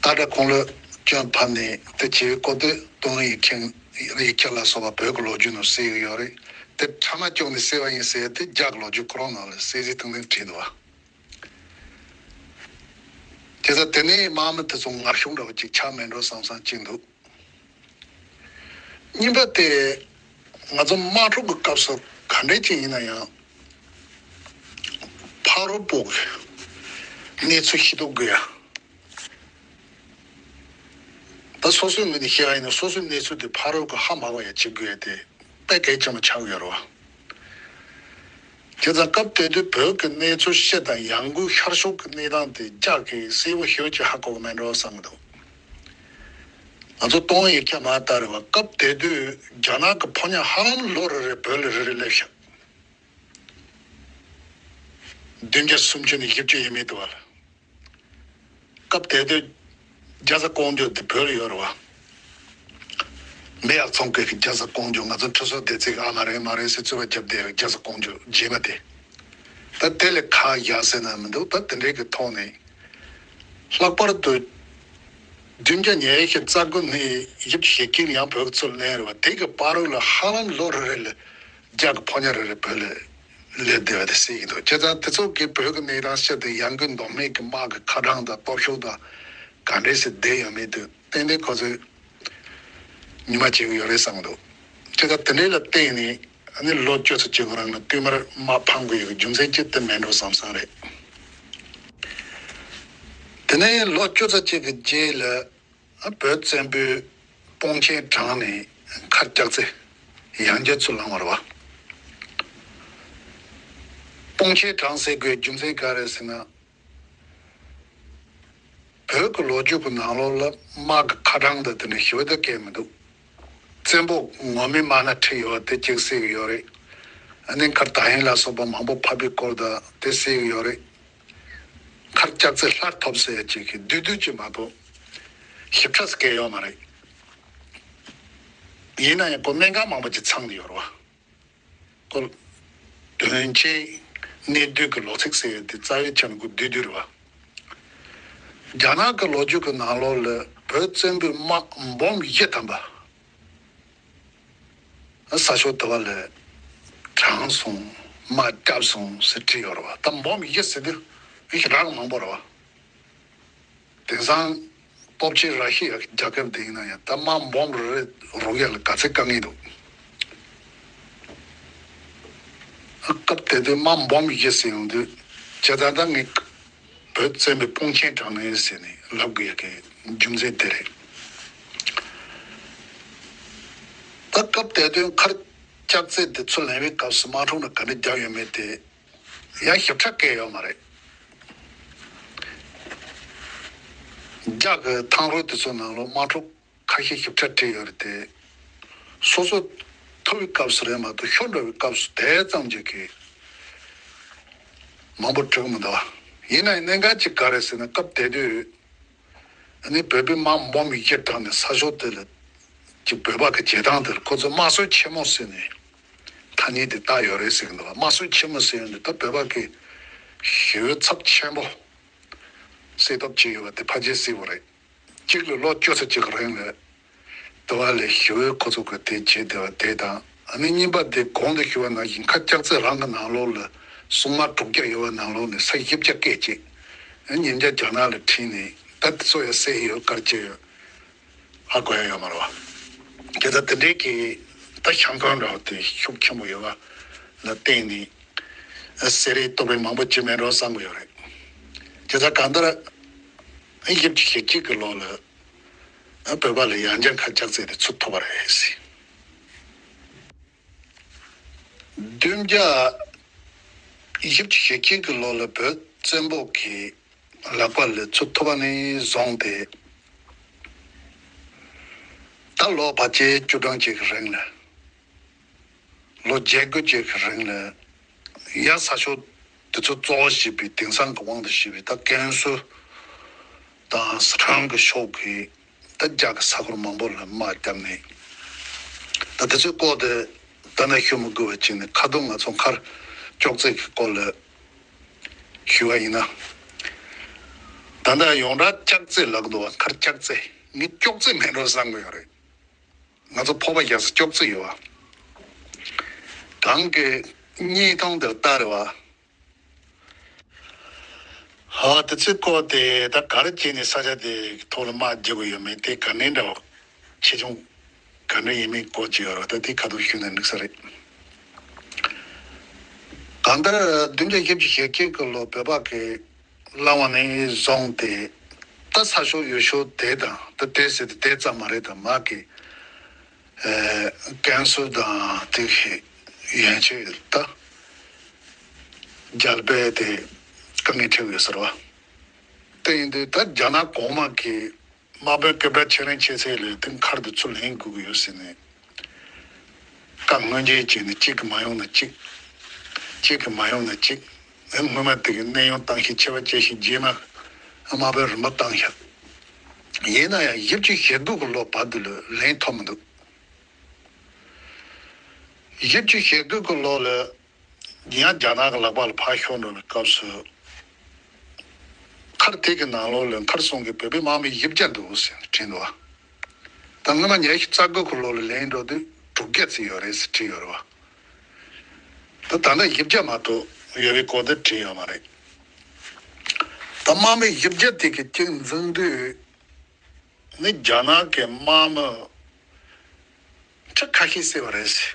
སྟག་སྒྲ་ཁོང་ལོ་སྐྱོན་ཕབ་ནས་དེ་བྱེད་སྐོར་དེ་ཏུན་ཧོང་ཡིག་ཆེན་ཡིག་ཆ་ལ་སོགས་པ་བོད་ཀྱི་ལོ་རྒྱུས་ནང་གསལ་གི་ཡོད་རེད། དེ་ཕྲ་མ་བཅོས་ནས་བསད་པ་ཡིན་ཟེར་དེ་རྒྱ་གི་ལོ་རྒྱུས་ཁོ་རང་ནང་ལ་གསལ་གསལ་ཐིང་ཐིང་བྲིས་འདུག་བ། དེ་ཚོ་དེ་ནས་དམག་མི་དེ་ཚོ་ངར་ཤུགས་འདྲ་བོ་ཅིག་ཆགས་མེད་འགྲོ་བསམ་བསམ་ཅིག་འདུག་གཉིས་པ་དེ། ང་ཚོ་དམག་འཁྲུག་གི་སྐབས་སུ་ག་འདྲས་ཅིག་ཡིན་ན་ཡང་། ཕ་རོལ་པོ་གི་གནས་ཚུལ་ཤེས་རྟོགས་དགོས་ཡ། ད་སོ་སོའི་ངོས་ནས་བཤད་པ་ཡིན་ན་སོ་སོའི་གནས་ཚུལ་དེ་ཕ་རོལ་གྱི་ཧ་མ་གོ་ཡ་བྱེད་དགོས་ཡ་དེ་དཔེ་གལ་ཆེན་པོ་ཆགས་ཡོད་རེད་བ། བྱས་ཙང་སྐབས་དེ་དུས་བོད་ཀྱི་གནས་ཚུལ་སྤྱི་དང་ཡང་སྒོས་ཤར་ཕྱོགས་ཀྱི་གནས་སྟངས་དེ་རྒྱ་གིས་གསལ་པོ་ཞེ་པོ་ཅིག་ཧ་གོ་གི་མེད་འགྲོ་བསམ་གྱི་འདུག་ང་ཚོ་སྟོང་ཡིག་ཆ་མ་ལྟ་རེད་བ། སྐབས་དེ་དུས་རྒྱ་ནག་གི་ཕོ་ཉ་ཧ་ལམ་ལོ་རེ་རེ་བོད་ལ་རེ་རེ་སླེབས་ཤག་བདུན་བརྒྱ་སུམ་ཅུ་ནས་བཞི་བཅུ་ཡས་མས་འདུག་བ། སྐབས་དེ་དུས་རྒྱ་བཟའ་ཀོང་ཇོ་དེ་བོད་ལ་ཡོད་རེད་བ། མེ་ཡག་ཚོང་ཁང་གི་རྒྱ་བཟའ་ཀོང་ཇོ། ང་ཚོ་ཁྲི་ཟུར་སྡེ་ཚན་གྱི་ཨ་མ་རེད་མ་རེད་ཟེར་རྩོད་པ་བརྒྱབ་བསྡད་ཡོད། རྒྱ་བཟའ་ཀོང་ཇོ་རྗེས་མ་དེ། ད་དེ་ལས་ཁ་བཞག་ཟེར་ན་མི་འདུག་ད་དེ་འདྲའི་གི་ཐོག་ནས་ལྷག་པར་དུ་བདུན་བརྒྱ་ཉི་ཤུ་རྩ་དགུ་ནས་བཞི་བཅུ་ཞེ་གཅིག་ལ་ཡང་བོད་ཀྱི་ཚུར་ལེན་རེད་བ། དེ་གི་བར་དུ་ལ་ཧ་ལམ་ལོ་རེ་རེ་ལ་རྒྱ་གི་ཕོ་ཉ་རེ་རེ་བོད་ལ་སླེབས་བསྡད་པ་དེ་གསལ་གྱི་འདུག་བྱས་ཙང་དེ་ཚོ་གི་བོད་ཀྱི་གནས་སྟངས་སྤྱི་དང་ཡང་སྒོས་མདོ་སྨད་ཀྱི་དམག་གི་ཁ་གྲངས་དང་སྟོབས་ཤུགས་དང་ག་འདྲས་སེ་བསྡད་ཡོད་མེད་དེ་ཏན་ཏན་ཁོ་ཚོས་ཉི་མ་བྱེད་ཀྱི་ཡོད་རེད་བསམ་གྱི་འདུག་བྱས་ཙང་དེ་འདྲས་ལ་བརྟེན་ནས་ཨ་ནི་ལོ་བཅུ་ཚོ་གཅིག་གི་རིང་ལ་བསྟུད་མར་དམག་འཕང་དགོས་ཡག་གི་རྒྱུ་མཚན་ཅི་དེ་མེད་འགྲོ་བསམ་བསམ་རེད། དེ་ནས་ལོ་བཅུ་ཚོ་གཅིག་གི་རྗེས་ལ་ཨ་བོད་བཙན་པོའི་དཔུང་ཆེན་དྲངས་ནས་མཁར་ལྕགས་རྩེ་ཡང་བསྐྱར་ཚུར་བླངས་པ་རེད་བ། དཔུང་ཆེན་དྲངས་ཟེར་དགོས་རྒྱུ་མཚན་ག་རེ་ཟེར་ན། བོད་ཀྱི་ལོ་རྒྱུས་ཀྱི་ནང་ལོགས་ལ་དམག་གི་ཁ་གྲངས་དང་དེ་འདྲ་ཞེ་པོ་ཅིག་བཀལ་མི་འདུག་བཙན་པོ་ངོ་མའི་དམག་སྣ་ཁྲིད་ཡོད་པ་དེ་གཅིག་གསལ་གྱི་ཡོད་རེད། ཨ་ནི་མཁར་ད་ཧིང་ལ་སོགས་པ་མང་པོ་ཕབ་པའི་སྐོར་དང་དེ་གསལ་གྱི་ཡོད་རེད། མཁར་ལྕགས་རྩེ་སླར་ཐོབ་ཟེར་ཡ་ཅིག་གི་བསྡུས་བསྡུས་ཅིག་མ་གཏོགས་ཞིབ་ཕྲ་ཟེར་མཁན་ཡོད་མ་རེད། ཡིན་ན་ཡང་ཁོ་གནད་འགག་མང་པོ་ཅིག་ཚང་བསྡད་ཡོད་རེད་བ། ཁོ་དོན་ཆེན་གནད་བསྡུས་ཀྱི་ལོ་ཚིགས་ཟེར་ཡ་དེ་རྩ་བའི་ཆ་ནས་ཁོ་བསྡུས་བསྡུས་རེད་བ། རྒྱ་ནག་གི་ལོ་རྒྱུས་ཀྱི་ནང་ལོགས་ལ་བོད་བཙན་པོའི་དམག་འབུམ་བཞི་ཐམ་པ། ས་ཕྱོགས་དེ་བ་ལ་དྲངས་སོང་། དམག་བརྒྱབ་སོང་ཟེར་བྲིས་ཡོད་རེད་བ། ད་འབུམ་བཞི་ཟེར་དུས་ཨི་ཞེ་དྲག་མང་པོ་རེད་བ། དེང་སང་སྟོབས་ཆེན་ར་ཤི་ཡ་གི་རྒྱལ་ཁབ་དེ་ཡིན་ན་ཡང་ད་དམག་འབུམ་རེ་རེ་རུག་ཡ་ལ་ག་ཚད་དཀའ་ངལ་འདུག་སྐབས་དེ་དུས་དམག་འབུམ་བཞི་ཟེར་ཡོང་དུས་བྱས་ཙང་ད་ངས་བོད་བཙན་པོའི་དཔུང་ཆེན་དྲངས་ནས་ཟེར་ནས་ལབ་དགོས་ཡ་གི་རྒྱུ་མཚན་དེ་རེད། ད་སྐབས་དེ་དུས་མཁར་ལྕགས་རྩེ་དེ་ཚུར་ལེན་པའི་སྐབས་སུ་དམག་འཁྲུག་ནི་ག་འདྲ་བརྒྱབ་ཡོད་མེད་དེ་ཡང་ཞིབ་ཕྲ་བཀལ་ཡོད་མ་རེད། རྒྱ་གི་ཐང་རོལ་དེ་ཚོའི་ནང་ལོགས་དམག་འཁྲུག་ཁ་ཤས་ཞིབ་ཕྲ་བྲིས་ཡོད་རེད་དེ། སོ་སོ་ཐུབ་པའི་སྐབས་སུ་རེད་མ་གཏོགས་ཤོར་འགྲོ་བའི་སྐབས་སུ་དེ་ཙམ་གྱི་གི་མང་པོ་བྲིས་མི་འདུག་ཡིན་ན་ཡང་གནད་འགག་ཅིག་ག་རེ་ཟེར་ན་སྐབས་དེ་དུས་ཨ་ནི་བོད་པའི་དམག་འབུམ་བཞི་དྲངས་ནས་ས་ཕྱོགས་དེ་ལ་ཅིག་བོད་པ་གི་བྱེད་སྟངས་དེར་ཁོ་ཚོ་དམག་སྲོལ་ཆེན་མོ་ཟེར་ནས་ཐ་སྙད་དེ་བཏགས་ཡོད་རེད་ཟེར་གི་འདུག་དམག་སྲོལ་ཆེན་མོ་ཟེར་ཡོང་དུས་ད་བོད་པ་གི་ཞི་བའི་ཚབ་ཆེན་པོ་སེལ་ཐབས་བྱས་ཡོད་པ་དེ་ཕལ་ཆེར་གསལ་པོ་རེད། གཅིག་ལ་ལོ་བཅུ་ཚོ་གཅིག་གི་རིང་ལ་དེ་བ་ལས་ཞི་བའི་ཁོ་ཚོ་གི་དེ་བྱས་བསྡད་པ་དེ་དང་། ཨ་ནི་གཉིས་པ་དེ་གོང་དུ་ཞུས་པ་ནང་བཞིན་མཁར་ལྕགས་རྩེ་རང་གི་ནང་ལོགས་ལ་སྲུང་དམག་དྲུག་བརྒྱ་ཡོད་པ་ནང་ལོགས་ནས་ས་བཞི་བརྒྱ་བཀལ་བྱས། ཨ་ཉིས་བརྒྱ་རྒྱ་ནག་ལ་ཁྲིད་ནས་ད་དེ་ཚོ་ཡང་བསད་ཡོད་དཀར་བྱས་ཡོད། ཧ་གོ་ཡ་ཡོད་མ་རེད་བ། དེ་ལྟར་དེ་འདྲའི་གི་ད་ཤང་ཀང་འདྲ་བ་དེ་ཤུགས་ཆེན་པོ་ཡོད་པ་ལ་བརྟེན་ནས་ཟེར་རེ་ལྟོས་པའི་མང་པོ་ཅི་མེད་འགྲོ་བསམ་གི་ཡོད་རེད། དེ་ལྟར་གང་ལྟར་ཨ་བཞི་བཅུ་ཞེ་གཅིག་གི་ལོ་ལ་ཨ་བོད་པ་ལ་ཡང་བསྐྱར་མཁར་ལྕགས་རྩེ་དེ་ཚུར་ཐོབ་པ་རེད་ཟེར། བདུན་བརྒྱ་བཞི་བཅུ་ཞེ་གཅིག་གི་ལོ་ལ་བོད་བཙན་པོ་གི་ལག་པ་ལ་ཚུར་ཐོབ་པ་ནས་བཟུང་སྟེ། ད་ལོ་བར་ཆད་བཅུ་གྲངས་ཅིག་གི་རིང་ལ། ལོ་བརྒྱད་དགུ་ཅིག་གི་རིང་ལ། ཡ་ས་ཕྱོགས་དེ་ཚོ་གཙོ་བོ་བྱས་པའི་དེང་སང་གི་དབང་དུ་བྱས་པའི་ད་ཀན་སུའུ་དང་སི་ཁྲོན་གྱི་ཕྱོགས་ཀྱི་ད་རྒྱ་གི་ས་ཁུལ་མང་པོ་ལ་དམག་བརྒྱབ་ནས། ད་དེ་ཚོའི་སྐོར་དེ་ད་ནས་ཞུ་མི་དགོས་པ་བྱས་ནས། ཁ་ཐུག་ང་ཚོ་མཁར་ལྕགས་རྩེ་གི་སྐོར་ལ་ཞུ་བ་ཡིན་ན། ད་ལྟ་ཡོངས་གྲགས་ལྕགས་རྩེ་ལབ་འདུག་བ། མཁར་ལྕགས་རྩེ། ངས་ལྕགས་རྩེ་མེད་འགྲོ་བསམ་གི་ཡོད་རེད། ང་ཚོ་ཕོར་པ་བཞག་ས་ལྕགས་རྩེ་ཡོད་བ། གང་གི་གཉིས་སྟོང་དེར་ལྟ་རེད་བ། ཧ་དེ་ཚོའི་སྐོར་དེ་ད་ག་རེ་བྱས་ནས་ས་ཆ་དེ་ཐོག་ལ་དམག་རྒྱག་གི་ཡོད་མེད་དེ་ག་ནས་འདྲ་བ། ཆེ་ཆུང་ག་འདྲ་ཡིན་མིན་སྐོར་ཅིག་ཡོད་རེད་བ། ད་དེ་ཁ་ཐུག་ཞུས་ན་འགྲིག་ས་རེད། གང་ལྟར་བདུན་བརྒྱ་བཞི་བཅུ་ཞེ་གཅིག་གི་ལོ་བོད་པ་གི་བླ་མ་ནས་བཟུང་སྟེ། ད་ས་ཕྱོགས་ཡུལ་ཕྱོགས་དེ་དང་ད་དེ་ཟེར་དེ་དེ་ཙམ་མ་རེད། ད་མ་གི་ཨེ་ཀན་སུའུ་དང་དེ་གི་ཡན་ཆོད་ད་རྒྱ་ལ་དཔེ་དེ་དཀའ་ངལ་འཕྲད་ཡོད་ཟེར་བ། དེ་ཡིན་དུས་ད་རྒྱ་ནག་གོང་མ་གི་དམག་དཔོན་སྐུ་བགྲེས་ཆེ་རིང་ཆེ་ཚད་ལས་དེ་མཁར་དེ་ཚུར་ལེན་དགོས་ཀྱི་ཡོད་ཟེར་ནས། བཀའ་སྔོན་རྗེས་བྱས་ནས་གཅིག་གིས་མ་ཡོང་ན་གཅིག་གཅིག་གིས་མ་ཡོང་ན་གཅིག་སྔོན་མ་དེ་གི་གནས་དབྱུང་བཏང་ཤིང་ཆེ་བ་བྱས་ཤིང་རྗེས་མ་དམག་དཔོན་རིམ་པ་བཏང་ཤག་ཡིན་ན་ཡང་བཞི་བཅུ་ཞེ་དགུ་གི་ལོ་བར་དུ་ལ་ལེན་ཐུབ་མི་འདུག་བཞི་བཅུ་ཞེ་དགུ་གི་ལོ་ལ་ཡང་རྒྱ་ནག་གི་ལག་པ་ལ་ཕར་ཤོར་འགྲོ་བའི་སྐབས་སུ། མཁར་དེ་གི་ནང་ལོགས་ལ་མཁར་སྲུང་གི་བོད་པའི་དམག་མི་བཞི་བརྒྱ་འདུག་ཟེར་ནས་བྲིས་འདུག་བ། ད་སྔོན་མ་ཉི་ཤུ་རྩ་དགུ་གི་ལོ་ལ་ལེན་འགྲོ་དུས་དྲུག་བརྒྱ་ཙམ་ཡོད་རེད་ཟེར་བྲིས་ཡོད་རེད་བ། ད་ད་ལྟ་བཞི་བརྒྱ་མ་གཏོགས་ཡོད་པའི་སྐོར་དེ་བྲིས་ཡོད་མ་རེད། ད་དམག་མི་བཞི་བརྒྱ་དེ་གི་གཅིག་འཛིང་དུས་ནི་རྒྱ་ནག་གི་དམག་མི་ཁྲི་ཁ་ཤས་བསད་པ་རེད་ཟེར།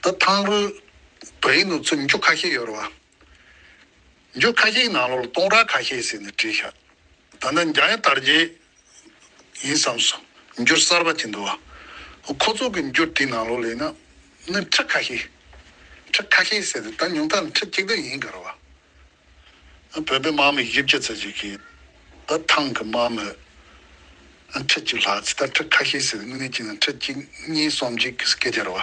ད་ཐང་རུ་བོད་ཡིག་ནང་ཚུར་འགྱུར་ཁ་ཤས་ཡོད་རེད་བ། འགྱུར་ཁ་ཤས་ནང་ལོགས་ལ་སྟོང་ཕྲག་ཁ་ཤས་ཟེར་ནས་བྲིས་ཤག་ད་ནི་འཇམ་དབྱངས་དར་རྒྱས་ཡིན་བསམ་སོང་། འགྱུར་གསར་པ་ཅིག་འདུག་བ། ཁོ་ཚོ་གི་འགྱུར་དེའི་ནང་ལོགས་ལ་ཡིན་ན་ནི་ཁྲི་ཁ་ཤས། ཁྲི་ཁ་ཤས་ཟེར་ཏེ་ད་ཉུང་མཐའ་ཁྲི་གཅིག་ལྟར་ཡིན་དགོས་རེད་བ། བོད་པའི་དམག་མི་བཞི་བརྒྱ་ཙམ་ཞིག་གིས་ད་ཐང་གི་དམག་མི་ཁྲི་གཅིག་ལྷག་ཙམ། ད་ཁྲི་ཁ་ཤས་ཟེར་དངོས་གནས་བྱས་ན་ཁྲི་གཅིག་གཉིས་གསུམ་གཅིག་གི་སྐད་ཆ་རེད་བ།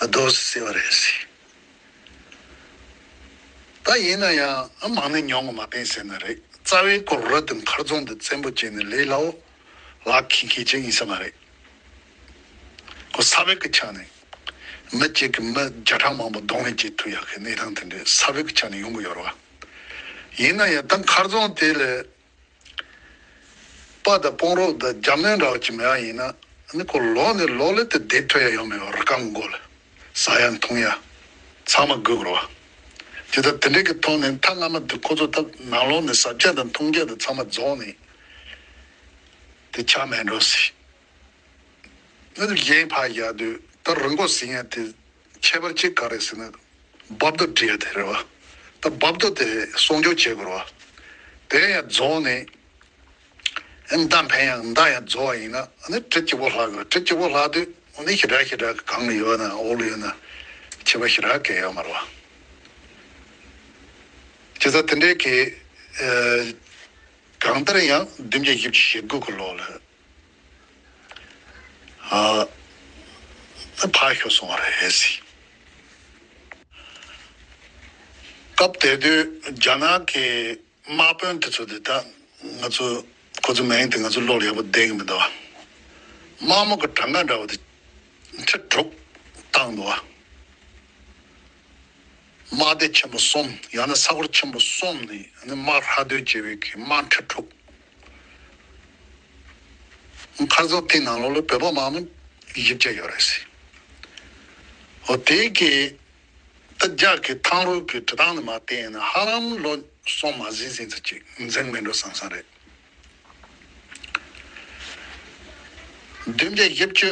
རྡོ་སེ་བ་རེད་ཟེར། ད་ཡིན་ན་ཡང་མང་ནས་ཉུང་བ་མ་བསྟན་ཟེར་ན་རེད། རྩ་བའི་ཁོ་རུ་དེ་མཁར་རྫོང་དེ་བཙན་པོ་བྱས་ནས་ལས་སླ་བོ་ལག་འཁྱེར་མཁན་ཅིག་ཡིན་ས་མ་རེད། ཁོ་ས་བབ་ཀྱི་ཆ་ནས་མི་གཅིག་གིས་མི་བརྒྱ་ཕྲག་མང་པོ་གདོང་ལེན་བྱེད་ཐུབ་ཡག་གི་གནས་སྟངས་དེ་འདྲའི་ས་བབ་ཀྱི་ཆ་ནས་ཡོང་གི་ཡོད་རེད་བ། ཡིན་ན་ཡང་ད་མཁར་རྫོང་དེ་ལ་དཔའ་དང་དཔུང་རོགས་དང་རྒྱབ་གནོན་འདྲ་བ་ཅིག་མེད་པ་ཡིན་ན་ནི་ཁོ་ལོ་ནས་ལོ་ལ་དེ་བསྡད་ཐུབ་ཡ་ཡོད་མེད་པ། རི་སྒང་མགོ་ལ་ཟ་ཡ་འཐུང་ཡ་ཚང་མ་དགོས་རེད་བ། དེ་ལྟར་དེ་འདྲའི་གི་ཐོག་ནས་མཐའ་སྔ་མ་དེ་ཁོ་ཚོ་ད་ནང་ལོགས་ནས་ཟ་བྱ་དང་འཐུང་བྱ་དང་ཚང་མ་རྫོགས་ནས་དེ་ཆ་མེད་འགྲོ་ཟེར། ང་ཚོ་གཞན་ཕར་བཞག་དུས་ད་རི་མགོ་ཟིན་ཡ་དེ་ཁྱད་པར་ཅིག་ག་རེ་ཟེར་ན་རྦབ་རྡོ་སྒྲིལ་ཡ་དེ་རེད་བ། ད་རྦབ་རྡོ་དེ་སྲུང་སྐྱོབ་བྱེད་དགོས་རེད་བ། དེ་ཡང་རྫོགས་ནས་མདའ་འཕེན་ཡ་མདའ་ཡང་རྫོགས་པ་ཡིན་ན་ཨ་ནི་གྲི་གཅིག་པོ་ལྷག་གི་རེད། གྲི་གཅིག་པོ་ལྷག་དུས་ཨ་ནི་ཞེ་དྲག་ཞེ་དྲག་གི་གང་ལ་ཡོད་ན་འོག་ལ་ཡོད་ན་ཁྱད་པར་ཞེ་དྲག་གང་ཡོད་མ་རེད་བ། བྱས་ཙང་དེ་འདྲའི་གི་ཨ་གང་ལྟར་ཡང་བདུན་བརྒྱ་བཞི་བཅུ་ཞེ་དགུ་གི་ལོ་ལ། ཨ། ཕར་ཤོར་སོང་བ་རེད་ཟེར། སྐབས་དེ་དུས་རྒྱ་ནག་གི་དམག་དཔོན་དེ་ཚོ་དེ་ད་ང་ཚོ་ཁོ་ཚོ་མིང་དེ་ང་ཚོ་བློ་ལ་ཡག་པོ་བསྡད་ཀྱི་མི་འདུག་བ། དམག་མི་གི་གྲངས་ཀ་འདྲ་བོ་དེ་ཁྲི་དྲུག་བཏང་འདུག་བ། དམག་སྡེ་ཆེན་པོ་གསུམ་ཡང་ན་ས་ཁུལ་ཆེན་པོ་གསུམ་ནས་ནི་དམག་ཧྲག་སྡུད་བྱས་པའི་གི་དམག་ཁྲི་དྲུག་མཁར་རྫོང་དེའི་ནང་ལོགས་ལ་བོད་པ་དམག་མི་བཞི་བརྒྱ་ཡོད་རེད་ཟེར། འོ་དེ་གི་ད་རྒྱ་གི་ཐང་རུ་གི་འགྲོ་སྟངས་ནི་མ་བལྟས་ན་ཧ་ལམ་ལོ་གསུམ་མ་ཟིན་ཟིན་ཙམ་ཅིག་འཛིང་མེད་འགྲོ་བསམ་བསམ་རེད། བདུན་བརྒྱ་བཞི་བཅུ་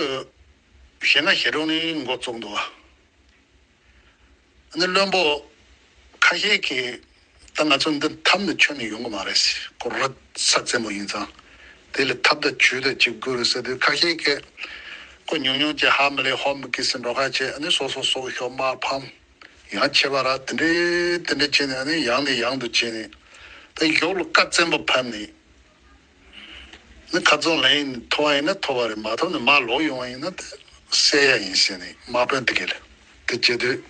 ཞེ་ལྔ་ཞེ་དྲུག་ནས་འགོ་བཙུགས་འདུག་བ། ཨ་ནི་བློན་པོ་ཁ་ཤས་ཀྱིས་ད་ང་ཚོ་འདི་འཐབ་ནས་ཁྱོན་ནས་ཡོང་གི་མ་རེད་ཟེར། ཁོ་རི་ས་བཙན་པོ་ཡིན་ཙང་དེ་ལ་འཐབ་ད་ཇུས་ད་ཅིག་དགོས་རེད་ཟེར་དུས་ཁ་ཤས་ཀྱིས་ཁོ་ཉུང་ཉུང་ཅིག་ཧ་མི་ལས་ཧོ་མི་གི་ཟེར་འགྲོ་ཁ་བྱས། ཨ་ནི་སོ་སོ་སོ་ཤོག་དམག་ཕམ་ཡང་ཆེ་བ་ར་དེ་འདྲའི་དེ་འདྲ་བྱས་ནས་ཨ་ནི་ཡང་ནས་ཡང་དུ་བྱས་ནས་ད་གཞུག་ལ་བཀའ་བཙན་པོ་ཕབ་ནས། ནི་ཁ་རྩང་ལེན་ཐོབ་པ་ཡིན་ན་ཐོབ་པ་རེད། མ་ཐོབ་ན་མར་ལོག་ཡོང་བ་ཡིན་ན་དེ་བསད་ཡ་ཡིན་ཟེར་ནས་དམག་དཔོན་དེ་གས་ལ་དེ་བྱེད་དུས།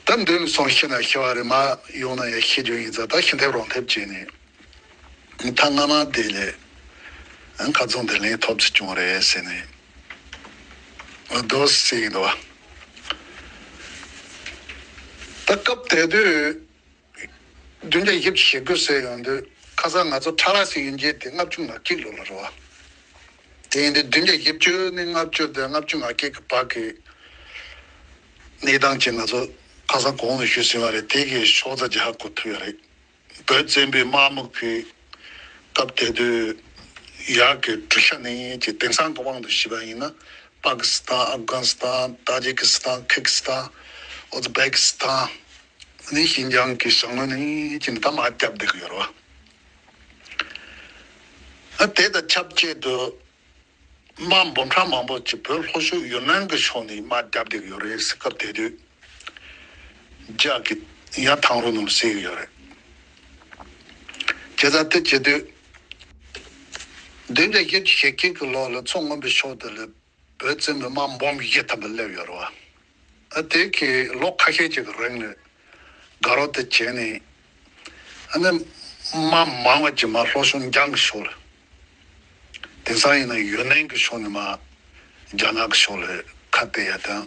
ད་མདུན་ལ་སོང་ཤི་ན་ཤི་བ་རེད། མར་ཡོང་ན་ཡང་ཤི་རྒྱུ་ཡིན་ཙང་ད་ཤི་ཐེབས་རོང་ཐེབས་བྱས་ནས་མཐའ་སྔ་མ་དེ་ལས་ཁ་རྩང་དེ་ལེན་ཐོབ་ཚུལ་བྱུང་རེད་ཟེར་ནས་རྡོ་སེ་ཡིན་འདུག་བ། ད་སྐབས་དེ་དུས། བདུན་བརྒྱ་བཞི་བཅུ་ཞེ་དགུ་ཟེར་ཡོང་དུས་ཁ་སང་ང་ཚོ་ཁྲ་ར་ཟེར་ཡོང་རྗེས་དེ་ལྔ་བཅུ་ང་གཅིག་ལོ་ལ་རེད་བ། དེ་ཡིན་དུས་བདུན་བརྒྱ་བཞི་བཅུ་ནས་ལྔ་བཅུ་དང་ལྔ་བཅུ་ང་གཅིག་གི་བར་གྱི་གནས་སྟངས་ཅིག་ང་ཚོ་ཁ་སང་གོང་དུ་ཞུས་ཟིན་པ་རེད། དེ་གི་ཤོག་ཚ་ཅིག་ཧ་གོ་ཐུབ་ཡོད་རེད། བོད་བཙན་པོའི་དམག་དམག་གི་སྐབས་དེ་དུས་ཡག་གི་གྲུ་ཤ་ནས་ཀྱི་དེང་སང་གི་དབང་དུ་བྱས་པ་ཡིན་ན་པ་ཀི་སི་ཐན། ཨབ་གྷ་ནི་སི་ཐན། ཏཱ་ཇི་ཀི་སི་ཐན། ཁི་གི་སི་ཐན། ཨོ་ཛི་བེ་ཀི་སི་ཐན། ནི་ཤིན་ཅང་གི་ཞང་བློན་ནི་ཅིན་ད་མར་རྒྱབ་བསྡད་ཀྱི་ཡོད་རེད་བ། ཨ་དེ་དང་ཆབས་ཅིག་ཏུ་དམག་འབུམ་ཕྲག་མང་པོ་ཅིག་བོད་ལྷོ་ཕྱོགས་ཡུན་ནན་གྱི་ཕྱོགས་ནས་དམག་རྒྱབ་བསྡད་ཀྱི་ཡོད་རེད་ཟེར། སྐབས་དེ་དུས་རྒྱ་གི་ཡང་ཐང་རུ་ནང་བསྲེས་ཀྱི་ཡོད་རེད། བྱས་ཙང་དེ་བྱེད་དུས་བདུན་བརྒྱ་བཞི་བཅུ་ཞེ་གཅིག་གི་ལོ་ལ་མཚོ་སྔོན་པོའི་ཕྱོགས་དེ་ལ་བོད་བཙན་པོའི་དམག་འབུམ་བཞི་ཐམ་པ་སླེབས་ཡོད་རེད་བ། ཨ་དེ་གི་ལོ་ཁ་ཤས་ཅིག་གི་རིང་ལ་དགའ་རོགས་དེ་བྱས་ནས། ཨ་ནི་དམག་མང་བ་ཅིག་མར་ལྷོ་ཕྱོགས་འཇང་གི་ཕྱོགས་ལ། དེང་སང་ཡིན་ན་ཡུན་ནན་གྱི་ཕྱོགས་ནས་མར་རྒྱ་ནག་གི་ཕྱོགས་ལ་ཁ་གཏད་ཡ་དང་།